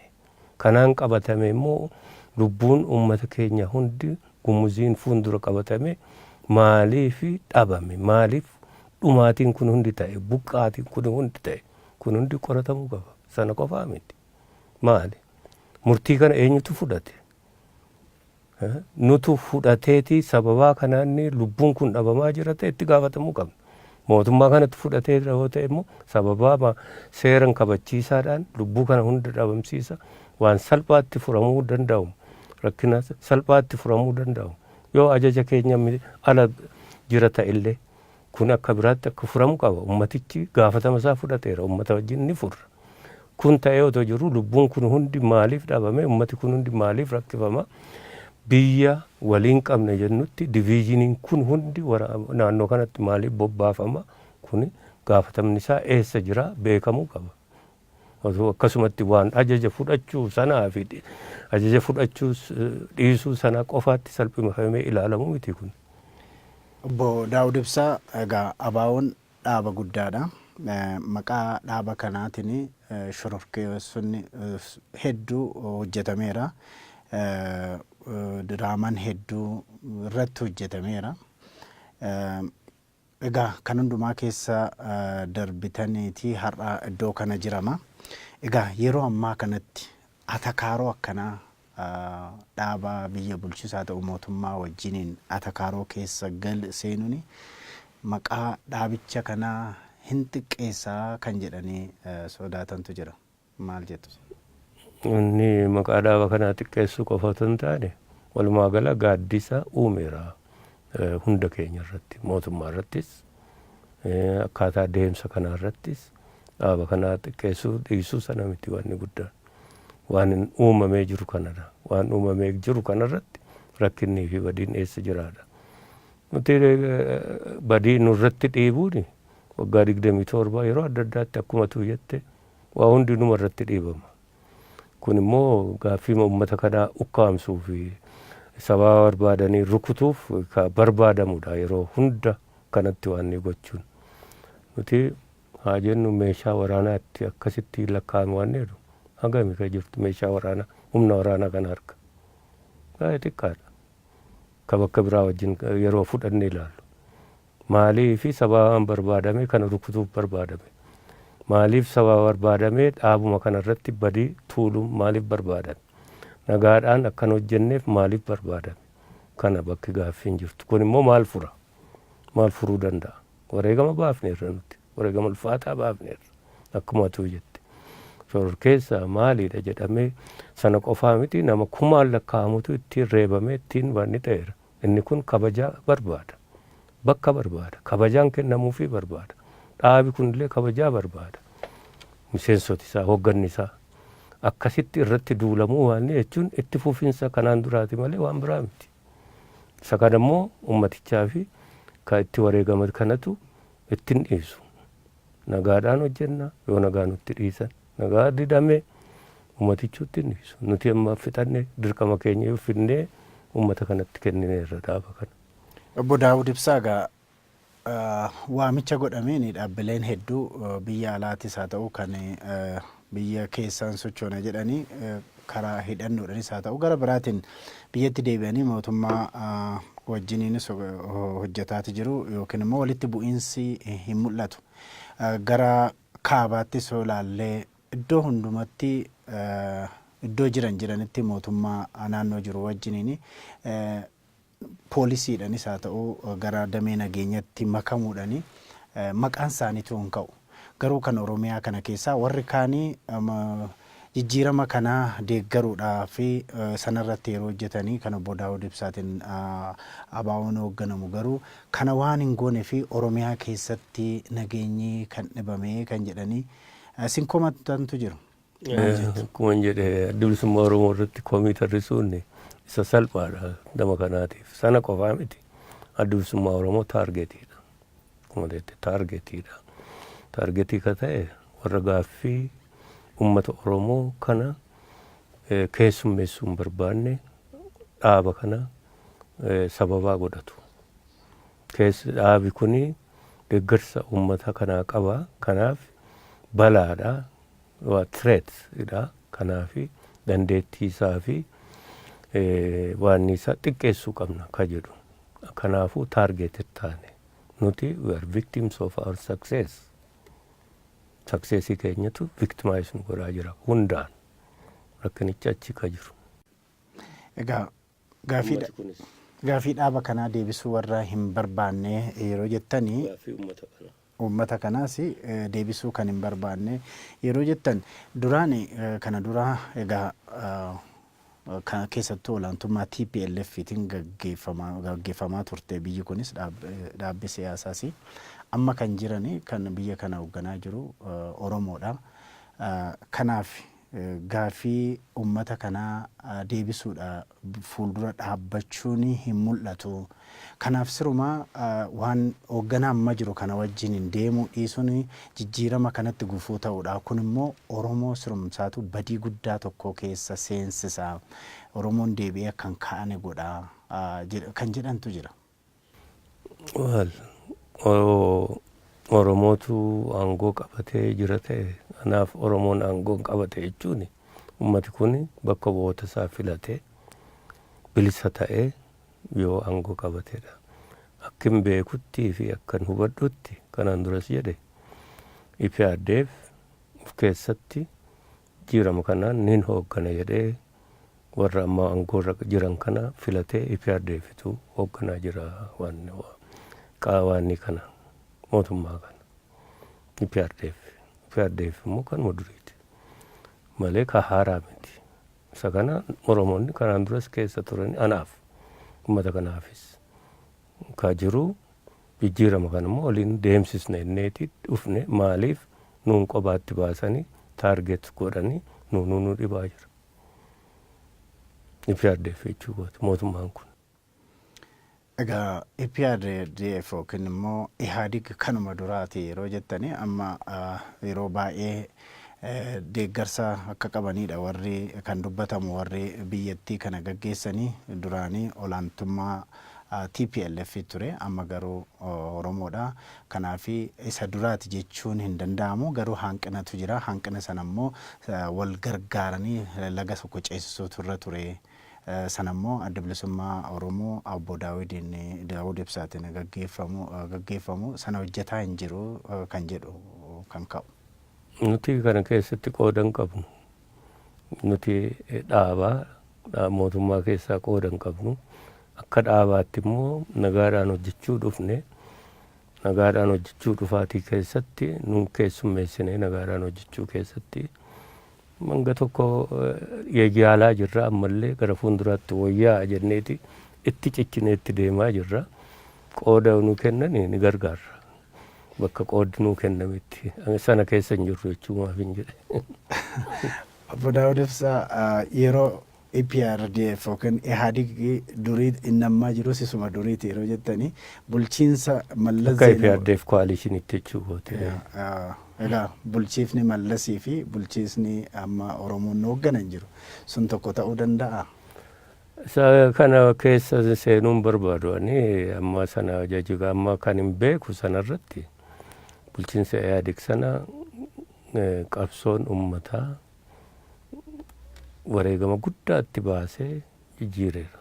Kanaan qabatame immoo lubbuun uummata keenya hundi Gumuziin fuuldura qabatame maaliifi dhabame? Maaliif dhumaatiin kun hundi ta'e? Buqqaatiin kun hundi ta'e? Kun hundi qoratamuu qaba. Sana qofaa miti. Maali? Murtii kana eenyutu fudhate? Nutu fudhateeti sababaa kanaan lubbuun kun dhabamaa jira ta'e itti gaafatamuu qabna. Mootummaa kanatti fudhatee yoo ta'e immoo sababaa seeran kabachiisaadhaan lubbuu kana hunda dhabamsiisa waan salphaatti furamuu danda'u, rakkina salphaatti furamuu danda'u. Yoo ajaja keenya ala jira ta'ellee kun akka biraatti akka furamu qaba. Ummatichi gaafatama isaa fudhateera. Ummata wajjin ni furra. Kun ta'ee otoo jiru lubbuun kun hundi maaliif dhabame? Ummati kun hundi maaliif rakkifama? Biyya waliin qabne jennutti diviizhiniin kun hundi naannoo kanatti maaliif bobbaafama? Kun gaafatamni isaa eessa jira beekamuu qaba. Otoo akkasumatti waan ajaja fudhachuu sanaa fi ajaja fudhachuu dhiisuu sanaa qofaatti salphifamee ilaalamu miti kun. Obbo Daawud Ibsaa, egaa ABO'n dhaaba guddaadha. Maqaa dhaaba kanaatiin shororkeessonni hedduu hojjetameera. Diraamaan hedduu irratti hojjetameera. Egaa kan hundumaa keessa darbitaniiti har'a iddoo kana jirama. Egaa yeroo ammaa kanatti atakaaroo akkanaa dhaaba biyya bulchisaa ta'u mootummaa wajjiniin atakaaroo keessa gal seenuun maqaa dhaabicha kanaa hin xiqqeessaa kan jedhanii sodaatantu jira. Maal jettu? Inni maqaa dhaaba kanaa xiqqeessuu qofa otoo hin taane walumaa gala gaaddisa uumeera hunda keenya irratti, mootummaa irrattis, akkaataa deemsa kanaa irrattis. Dhaaba kanaa xiqqeessuu dhiisuu sana miti wanni guddaan. Waan uumamee jiru kanadha. Waan uumamee jiru kanarratti rakkinnii fi badiin eessa jiraadha? Nuti badii nurratti dhiibuun waggaa 27 yeroo adda addaatti akkuma tu jette waa hundi numa irratti dhiibama. Kun immoo gaaffii uummata kanaa ukkaamsuu fi sababa barbaadanii rukutuuf ka barbaadamudha yeroo hunda kanatti waan inni gochuun. Nuti haa jennu meeshaa waraanaatti akkasitti lakkaa'amu waan jedhu hagami ka jirtu meeshaa waraanaa humna waraanaa kana harka. Baay'ee xiqqaadha. Ka bakka biraa wajjin yeroo fudhannee ilaallu. Maaliif sababaan barbaadame kana rukutuuf barbaadame? Maaliif sababa barbaadame dhaabuma kanarratti badii tuuluun maaliif barbaadame? Nagaadhaan akkan hojjenneef maaliif barbaadame? Kana bakki gaaffiin jirtu. Kun immoo maal fura? Maal furuu danda'a? Wareegama baafneerra nuti. Wareegama ulfaataa baafneerra. Akkuma atuu jette. Shororkeessa maaliidha jedhamee sana qofaa miti, nama kumaan lakkaa'amutu ittiin reebamee ittiin wanni ta'eera. Inni kun kabajaa barbaada. Bakka barbaada. Kabajaan kennamuufii barbaada. Dhaabi kunillee kabajaa barbaada. Miseensoti isaa, hoogganni isaa. Akkasitti irratti duulamuu waan jechuun itti fufinsa kanaan duraati malee waan biraa miti. Isa kana immoo uummatichaa fi kan itti wareegama kanatu ittiin dhiisu. Nagaadhaan hojjenna yoo nagaa nutti dhiisan. Nagaa didame uummatichi ittiin dhiisu. Nuti amma fixanne dirqama keenya yoo finnee uummata kanatti kennineerra dhaaba kana. Obbo Daawud Ibsaa, egaa Waamicha godhameen dhaabbileen hedduu biyya alaatis haa ta'u, kan biyya keessaan sochoona jedhanii, karaa hidhannoodhanis haa ta'u gara biraatiin biyyatti deebi'anii mootummaa wajjiniinis hojjetaati jiru yookiin immoo walitti bu'iinsi hin mul'atu. Gara kaabaattis yoo ilaallee, iddoo hundumatti iddoo jiran jiranitti mootummaa naannoo jiru wajjiniin poolisiidhanis haa ta'u gara damee nageenyatti makamuudhaan maqaan isaaniitu hin ka'u. Garuu kan Oromiyaa kana keessaa warri kaanii jijjiirama kanaa deeggaruudhaa fi sanarratti yeroo hojjetanii, kan obbo Daawud Ibsaatiin ABO'n hoogganamu garuu kana waan hin goone fi Oromiyaa keessatti nageenyi kan dhibame kan jedhanii isin komatantu jiru. Akkuma hin jedhe, Adda Bilisummaa Oromoo irratti komii tarrisuun isa salphaadha nama kanaatiif. Sana qofaa miti. Adda Bilisummaa Oromoo targetiidha. Akkuma jette targetiidha. Targetii ka ta'e warra gaaffii uummata Oromoo kana keessummeessuu hin barbaanne, dhaaba kana sababaa godhatu. Keessi dhaabi kuni deeggarsa uummata kanaa qaba. Kanaaf balaadha. Waa threat dha. Kanaaf dandeettii isaa fi waan isaa xiqqeessuu qabna ka jedhu. Kanaafuu targeted taane. Nuti we are victims of our success. Successii keenyatu victimize nu godhaa jira hundaan. Rakkinichi achi ka jiru. Egaa gaafii dhaaba kanaa deebisuu warra hin barbaanne yeroo jettanii, Gaaffii uummata kanaa. Uummata kanaas deebisuu kan hin barbaanne yeroo jettan, duraan kana dura egaa keessattuu olaantummaa TPLFtiin gaggeeffamaa turte biyyi kunis, dhaabbi siyaasaas. Amma kan jiran, kan biyya kana hoogganaa jiru Oromoodha. Kanaaf gaaffii uummata kanaa deebisuudha fuuldura dhaabbachuun hin mul'atu. Kanaaf sirumaa waan hoogganaa amma jiru kana wajjin hin deemuu dhiisuun jijjiirama kanatti gufuu ta'uudha. Kun immoo Oromoo sirumsaatu badii guddaa tokko keessa seensisa. Oromoon deebi'ee akka hin kaane godha kan jedhantu jira. Well, Oromootu aangoo qabatee jira ta'e, kanaaf Oromoon aangoo qabate jechuun ummati kun bakka bu'oota isaa filatee bilisa ta'ee yoo aangoo qabatedha. Akkin beekuttii fi akkan hubadhutti, kanaan duras jedhe, EPRDF of keessatti jijjiirama kanaan nin hooggana jedhee warra amma aangoo irra jiran kana filatee EPRDFtu hoogganaa jira waan waanni kana, mootummaa kana EPRDF. EPRDF immoo kanuma duriiti malee ka haaraa miti. Isa kana Oromoonni kanaan duras keessa turan. Anaaf uummata kanaafis ka jiru jijjiirama kana immoo waliin deemsisna inneeti dhufne. Maaliif nuun qobaatti baasanii target godhanii nuunuu nu dhibaa jira? EPRDF jechuu gooti mootummaan kun. Egaa EPRDF yookiin immoo Ihaadig kanuma duraati yeroo jettanii, amma yeroo baay'ee deeggarsa akka qabanidha warri kan dubbatamu. Warri biyyattii kana gaggeessanii duraanii olaantummaa TPLF ture, amma garuu Oromoodha. Kanaaf isa duraati jechuun hin danda'amu, garuu hanqinatu jira. Hanqina sana immoo wal gargaaranii laga tokko ceesisuutu irra ture. Sana immoo Adda Bilisummaa Oromoo obbo Daawidiin, Daawud Ibsaatiin gaggeeffamu sana hojjetaa hin jiru kan jedhu kan ka'u. Nuti kana keessatti qooda hin qabnu. Nuti dhaabaa mootummaa keessaa qooda hin qabnu. Akka dhaabaatti immoo nagaadhaan hojjechuu dhufne. Nagaadhaan hojjechuu dhufaatii keessatti nun keessummeessine. Nagaadhaan hojjechuu keessatti hanga tokko yaalaa jirra, ammallee gara fuulduraatti wayyaa jenneeti itti ciccinee itti deemaa jirra. Qooda nu kennan ni gargaarra. Bakka qooddi nuu kennametti sana keessa hin jirru jechuu maaf hin jedhe. Obbo Daawud Ibsaa, yeroo EPRDF yookiin Ihaadig durii, inni ammaa jirus isuma duriiti yeroo jettanii, bulchiinsa Mallas Akka EPRDF coalitionitti jechuu goote. Egaa bulchiifni Mallasii fi bulchiisni amma Oromoon hoogganan jiru sun tokko ta'uu danda'a? Isa kana keessa seenuun barbaadu ani amma sana jajiga amma kan hin beeku sanarratti bulchiinsa Ihaadig sana qabsoon uummataa wareegama guddaatti baasee jijjiireera.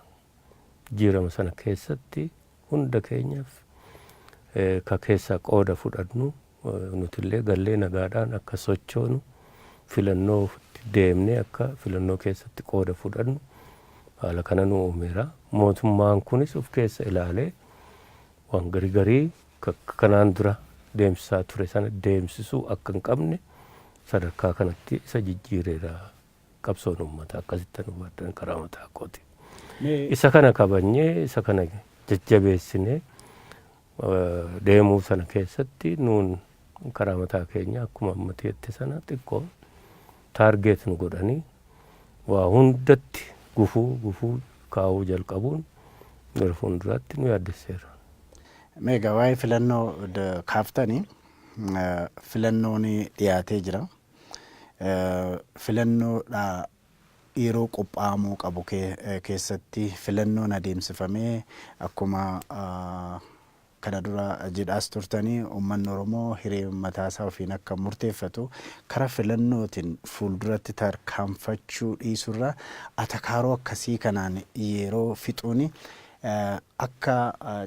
Jijjiirama sana keessatti hunda keenyaaf ka keessaa qooda fudhannu nutillee gallee nagaadhaan akka sochoonu, filannoo deemnee akka filannoo keessatti qooda fudhannu haala kana nu uumeera. Mootummaan kunis of keessa ilaalee waan garii garii kanaan dura deemsisaa ture sana deemsisuu akka hin qabne sadarkaa kanatti isa jijjiireera qabsoon uummata, akkasitti nu hubadhan karaa mataa kooti. Isa kana kabajnee, isa kana jajjabeessinee deemuu sana keessatti nuun karaa mataa keenya akkuma ammatti jette sana xiqqoo target nu godhanii waa hundatti gufuu gufuu kaa'uu jalqabuun gara fuulduraatti nu yaaddesseera. Meegaa waa'ee filannoo kaaftanii, filannoon dhiyaatee jira. Filannoodha yeroo qophaa'amuu qabu keessatti filannoon adeemsifamee, akkuma kana dura jedhaas turtanii, uummanni Oromoo hiree mataasaa ofiin akka murteeffatu kara filannootiin fuulduratti tarkaanfachuu dhiisurra atakaaroo akkasii kanaan yeroo fixuuni akka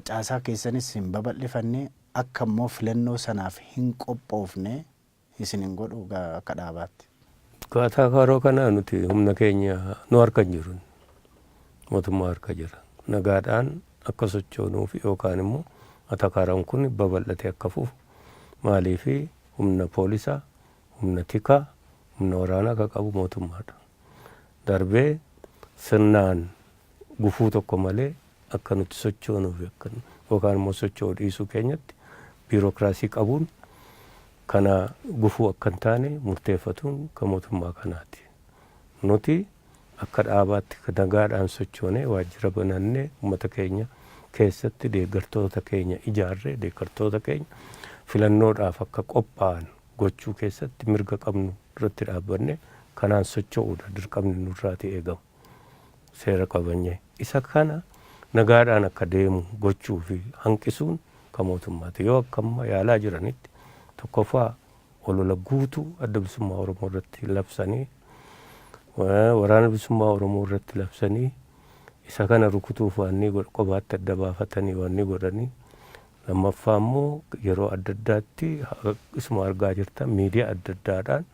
caasaa keessanis hin babal'ifanne, akka immoo filannoo sanaaf hin qophoofne isin hin godhu akka dhaabaatti? Atakaaroo kana nuti humna keenya nu harka hin jiru. Mootummaa harka jira. Nagaadhaan akka sochoonuuf yookaan immoo atakaaroon kun babal'atee akka fufu, maaliifi humna poolisaa, humna tikaa, humna waraanaa akka qabu mootummaadha. Darbee sirnaan gufuu tokko malee akka nuti sochoonuuf yookaan immoo socho'uu dhiisuu keenyatti biirokiraasii qabuun kana gufuu akka hin taane murteeffatuun kan mootummaa kanaati. Nuti akka dhaabaatti nagaadhaan sochoonee, waajjira banannee, uummata keenya keessatti deeggartoota keenya ijaarree, deeggartoota keenya filannoodhaaf akka qophaa'an gochuu keessatti mirga qabnu irratti dhaabbanne kanaan socho'uudha dirqamni nurraati eegamu. Seera qabanyee isa kana nagaadhaan akka deemu gochuu fi hanqisuun kan mootummaati. Yoo akka amma yaalaa jiranitti, tokkoffaa olola guutuu Adda Bilisummaa Oromoo irratti labsanii, Waraana Bilisummaa Oromoo irratti labsanii, isa kana rukutuuf waan ni qobaatti adda baafatanii waan ni godhanii, lammaffaa immoo yeroo adda addaatti isuma argaa jirtan miidiyaa adda addaadhaan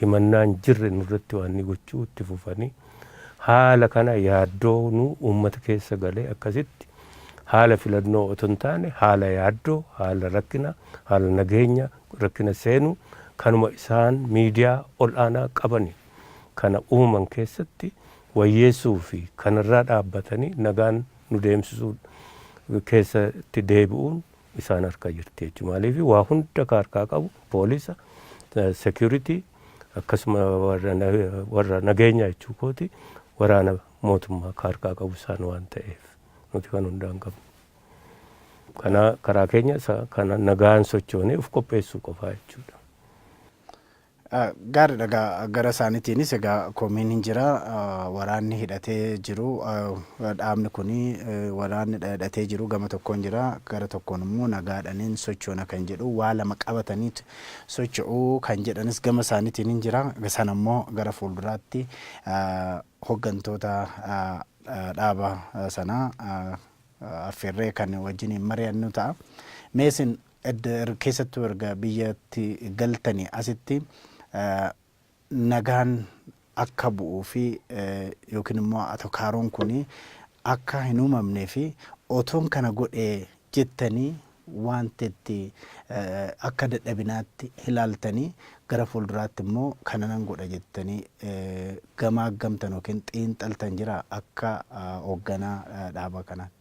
himannaan jirre nurratti waan ni gochuu itti fufanii, haala kana yaaddoo nu uummata keessa galee akkasitti haala filannoo otoo hin taane haala yaaddoo, haala rakkina, haala nageenya rakkina seenuu kanuma isaan miidiyaa ol'aanaa qabani kana uuman keessatti wayyeessuu fi kanarraa dhaabbatanii nagaan nu deemsisuu keessatti deebi'uun isaan harka jirti jechuudha. Maaliif waa hunda ka harkaa qabu poolisa, security, akkasuma warra nageenya jechuu kooti, waraana mootummaa ka harkaa qabu isaan waan ta'eef nuti kan hundaa hin qabnu. Kana karaa keenya kana nagaan sochoonee of qopheessuu qofaa jechuudha. Gaariidha, egaa gara isaaniitiinis egaa komiin hin jira. Waraanni hidhatee jiru, dhaabni kuni waraanni hidhatee jiru gama tokkoon jira, gara tokkoon immoo nagaadhaniin sochoona kan jedhu, waa lama qabatanii socho'uu kan jedhanis gama isaaniitiin hin jira. Sana immoo gara fuulduraatti hooggantoota dhaaba sanaa affeerree kan wajjiniin mari'annu ta'a. Mee isin keessattuu erga biyyatti galtanii asitti nagaan akka bu'uu fi yookiin immoo atakaaroon kun akka hin uumamnee fi otoon kana godhee jettanii wanti itti akka dadhabinaatti ilaaltanii, gara fuulduraatti immoo kana nan godha jettanii gamaaggamtan yookiin xiinxaltan jira akka hoogganaa dhaaba kanaatti?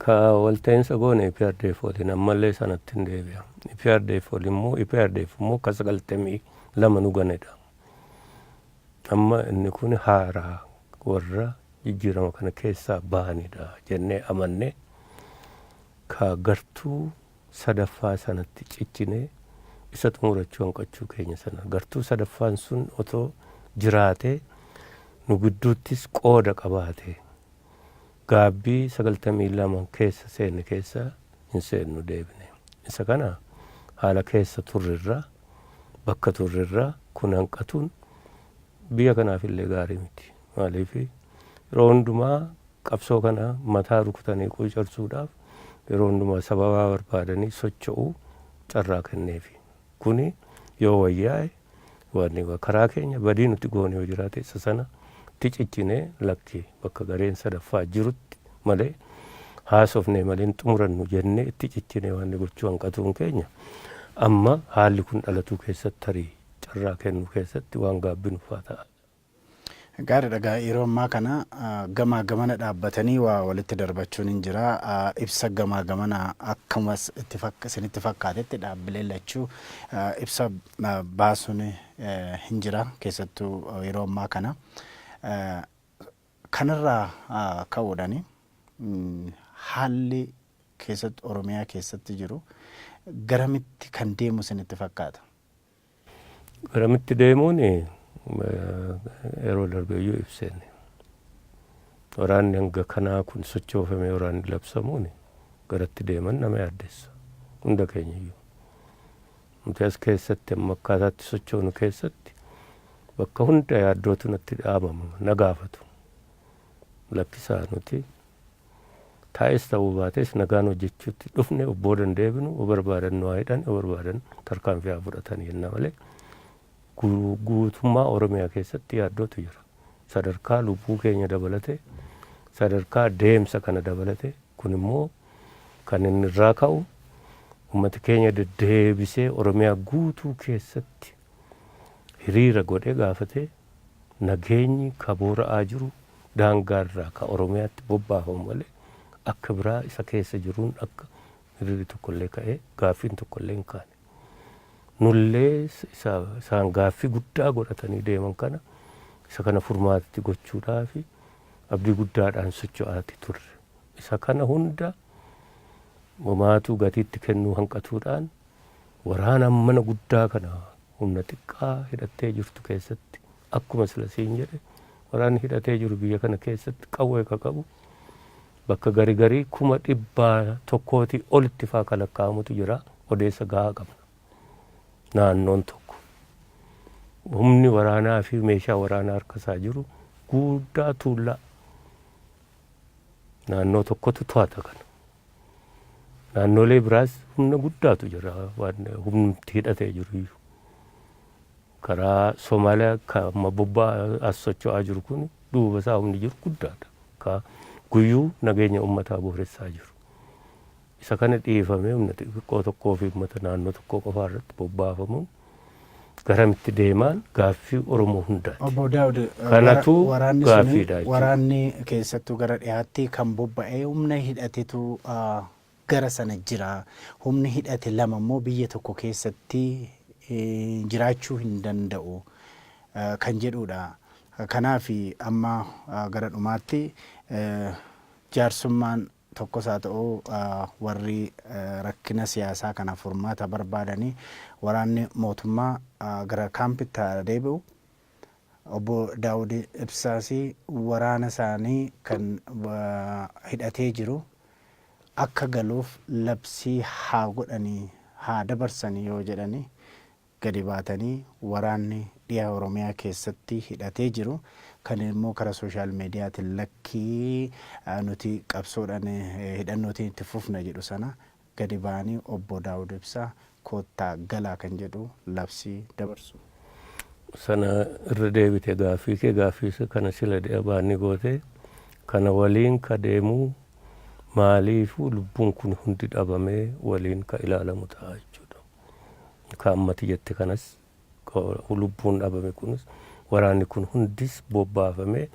Ka walta'iinsa goone EPRDF waliin ammallee sanatti hin deebi'a. EPRDF waliin immoo, EPRDF immoo akka 92 nu ganedha. Amma inni kun haaraa warra jijjiirama kana keessaa bahanidha jennee amannee ka gartuu sadaffaa sanatti ciccinee isa xumurachuu hanqachuu keenya sana, gartuu sadaffaan sun otoo jiraatee Nu gidduuttis qooda qabaate gaabbii 92 keessa seenne keessa hin seennu deebine. Isa kana haala keessa turrerraa, bakka turrerraa kun hanqatuun biyya kanaaf illee gaarii miti. Maaliif, yeroo hundumaa qabsoo kana mataa rukutanii quucarsuudhaaf yeroo hundumaa sababaa barbaadanii socho'uu carraa kenneefi. Kuni yoo wayyaa'e, wanni karaa keenya badii nuti goone yoo jiraate, isa sana itti ciccinee, lakki, bakka gareen sadaffaa jirutti malee haasofnee malee hin xumurannu jennee itti ciccinee waan gochuu hanqatuun keenya amma haalli kun dhalatuu keessatti, tarii carraa kennuu keessatti waan gaabbinu faa ta'a. Gaariidha. Egaa yeroo ammaa kana gamaa gamana dhaabbatanii waa walitti darbachuun hin jira. Ibsa gamaa gamana akkumas itti isinitti fakkaatetti dhaabbileen lachuu ibsa baasuun hin jira, keessattuu yeroo ammaa kana. Kanarraa ka'uudhaan haalli keessatti Oromiyaa keessatti jiru garamitti kan deemu isinitti fakkaata? Garamitti deemuun yeroo darbeeyyuu ibseen. Waraanni hanga kanaa kun sochoofamee waraanni labsamuun garatti deeman nama yaaddessa. Hunda keenyayyuu. Nuti as keessatti amma akkaataatti sochoonu keessatti bakka hunda yaaddootu natti dhaamama, na gaafatu. Lakkisaa, nuti taa'es ta'uu baates nagaan hojjechuutti dhufne, obboodan deebinu, o barbaadan nu haa hidhan, o barbaadan tarkaanfii haa fudhatan jenna malee guutummaa Oromiyaa keessatti yaaddootu jira. Sadarkaa lubbuu keenya dabalate, sadarkaa deemsa kana dabalate, kun immoo kan inni irraa ka'u uummata keenya deddeebisee Oromiyaa guutuu keessatti hiriira godhee gaafatee, nageenyi ka boora'aa jiru daangaarraa ka Oromiyaatti bobbaafamu malee akka biraa isa keessa jiruun akka hiriirri tokkollee ka'ee gaaffiin tokkollee hin kaane. Nullee isaan gaaffii guddaa godhatanii deeman kana, isa kana furmaatatti gochuudhaaf abdii guddaadhaan socho'aati turre. Isa kana hunda homaatuu gatiitti kennuu hanqatuudhaan waraana mana guddaa kana humna xiqqaa hidhattee jirtu keessatti, akkuma sila siin jedhe, waraanni hidhatee jiru biyya kana keessatti qawwee ka qabu bakka gari garii 100,000 olitti faa ka lakkaa'amutu jira. Odeessa gahaa qabna. Naannoon tokko humni waraanaa fi meeshaa waraanaa harka isaa jiru guddaa tuullaa naannoo tokkotu to'ata kana. Naannolee biraas humna guddaatu jira, waan humni hidhatee jiru iyyuu. Karaa Somaaliyaa ka amma bobba'aa as socho'aa jiru kun duuba isaa humni jiru guddaadha. Ka guyyuu nageenya uummataa booressaa jiru. Isa kana dhiifamee humna xixiqqoo tokkoo fi uummata naannoo tokkoo qofaa irratti bobbaafamuun garamitti deemaan gaaffii Oromoo hundaati. Obbo Daawud, Kanatu waraanni suni gaaffiidha jechuudha. Waraanni keessattuu gara dhiyaatti kan bobba'ee humna hidhatetu gara sana jira. Humni hidhate lama immoo biyya tokko keessatti jiraachuu hin danda'u kan jedhudha. Kanaaf amma gara dhumaatti jaarsummaan tokkos haa ta'u, warri rakkina siyaasaa kana furmaata barbaadanii, waraanni mootummaa gara kaampitti haa deebi'u. Obbo Daawud Ibsaas waraana isaanii kan hidhatee jiru akka galuuf labsii haa godhanii, haa dabarsanii yoo jedhanii, gadi baatanii waraanni dhiha Oromiyaa keessatti hidhatee jiru kan immoo karaa social mediaatiin lakkii, nuti qabsoodhaan hidhannootiin itti fufna jedhu sana gadi ba'anii Obbo Daawud Ibsaa koottaa galaa kan jedhu labsii dabarsu. Sana irra deebite gaaffii kee, gaaffii kana sila baanni goote kana waliin ka deemuu maaliifuu lubbuun kun hundi dhabamee waliin ka ilaalamu ta'a jechuudha. Ka ammati jette kanas, lubbuun dhabame kunis, waraanni kun hundis bobbaafamee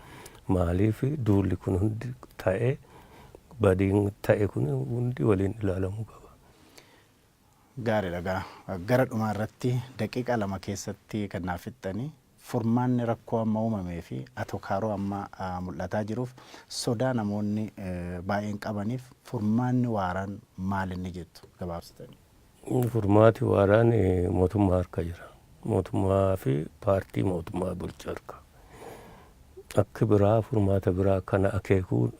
maaliif duulli kun hundi ta'ee, badiin ta'e kun hundi waliin ilaalamuu qaba. Gaariidha. Gaa gara dhumaa irratti daqiiqaa 2 keessatti kan naaf fixxanii, furmaanni rakkoo amma uumamee fi atokaaroo amma mul'ataa jiruuf, sodaa namoonni baay'een qabaniif furmaanni waaraan maal inni jettu gabaabsitanii? Furmaati waaraan mootummaa harka jira. Mootummaa fi paartii mootummaa bulchu harka. Akki biraa, furmaata biraa kana akeekuu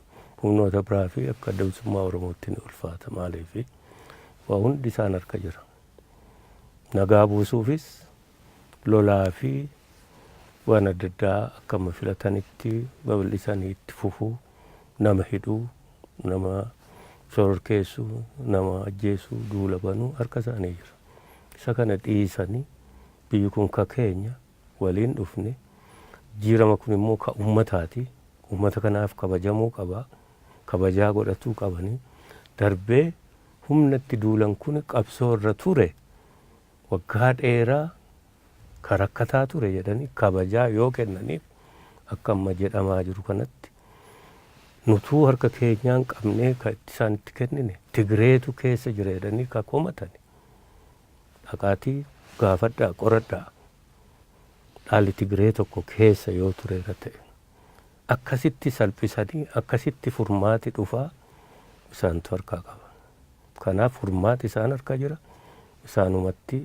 humnoota biraa fi akka Adda Bilisummaa Oromootti ni ulfaata. Maaliif, waa hundi isaan harka jira. Nagaa buusuufis, lolaa fi waan adda addaa akkama filatanitti babal'isanii itti fufuu, nama hidhuu, nama shororkeessuu, nama ajjeesuu, duula banuu harka isaanii jira. Isa kana dhiisanii, biyyi kun ka keenya, waliin dhufne, jijjiirama kun immoo ka ummataati, ummata kanaaf kabajamuu qaba, kabajaa godhatuu qabanii, darbee humna itti duulan kun qabsoo irra ture, waggaa dheeraa ka rakkataa ture jedhanii kabajaa yoo kennaniif, akka amma jedhamaa jiru kanatti nutuu harka keenyaan qabnee ka itti isaan itti kennine, Tigreetu keessa jira jedhanii ka komatani, dhaqaatii gaafadhaa, qoradhaa. Dhaalli Tigree tokko keessa yoo tureera ta'e, akkasitti salphisanii akkasitti furmaati dhufaa, isaantu harkaa qaba. Kanaaf furmaati isaan harka jira. Isaanumatti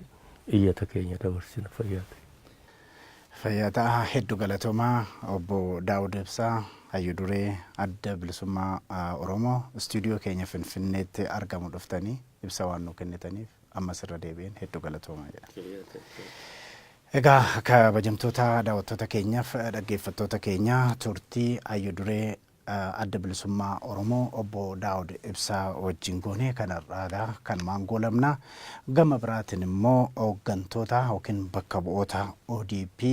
iyyata keenya dabarsina. Fayyaa ta'e. Fayyaa ta'a. Hedduu galatoomaa, obbo Daawud Ibsaa, hayyu duree Adda Bilisummaa Oromoo, istuudiyoo keenya Finfinneetti argamu dhuftanii ibsa waan nu kennitaniif ammas irra deebi'een hedduu galatoomaa jedha. Egaa kabajamtoota daawwattoota keenyaaf dhaggeeffattoota keenya, turtii hayyu duree Adda Bilisummaa Oromoo obbo Daawud Ibsaa wajjin goone kanarraa kanumaan goolabna. Gama biraatiin immoo hooggantoota yookiin bakka bu'oota ODP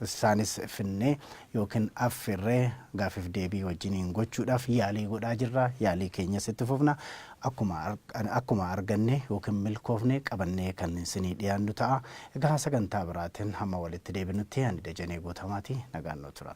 isaanis finnee yookiin affirree gaafiif deebii wajjiniin gochuudhaaf yaalii godhaa jirra. Yaalii keenyas itti fufna. Akkuma arganne yookiin milkoofne qabannee kan isinii dhiyaannu ta'a. Egaa sagantaa biraatiin hamma walitti deebinutti ani Dajanee Guutamaati. Nagaan nu tura.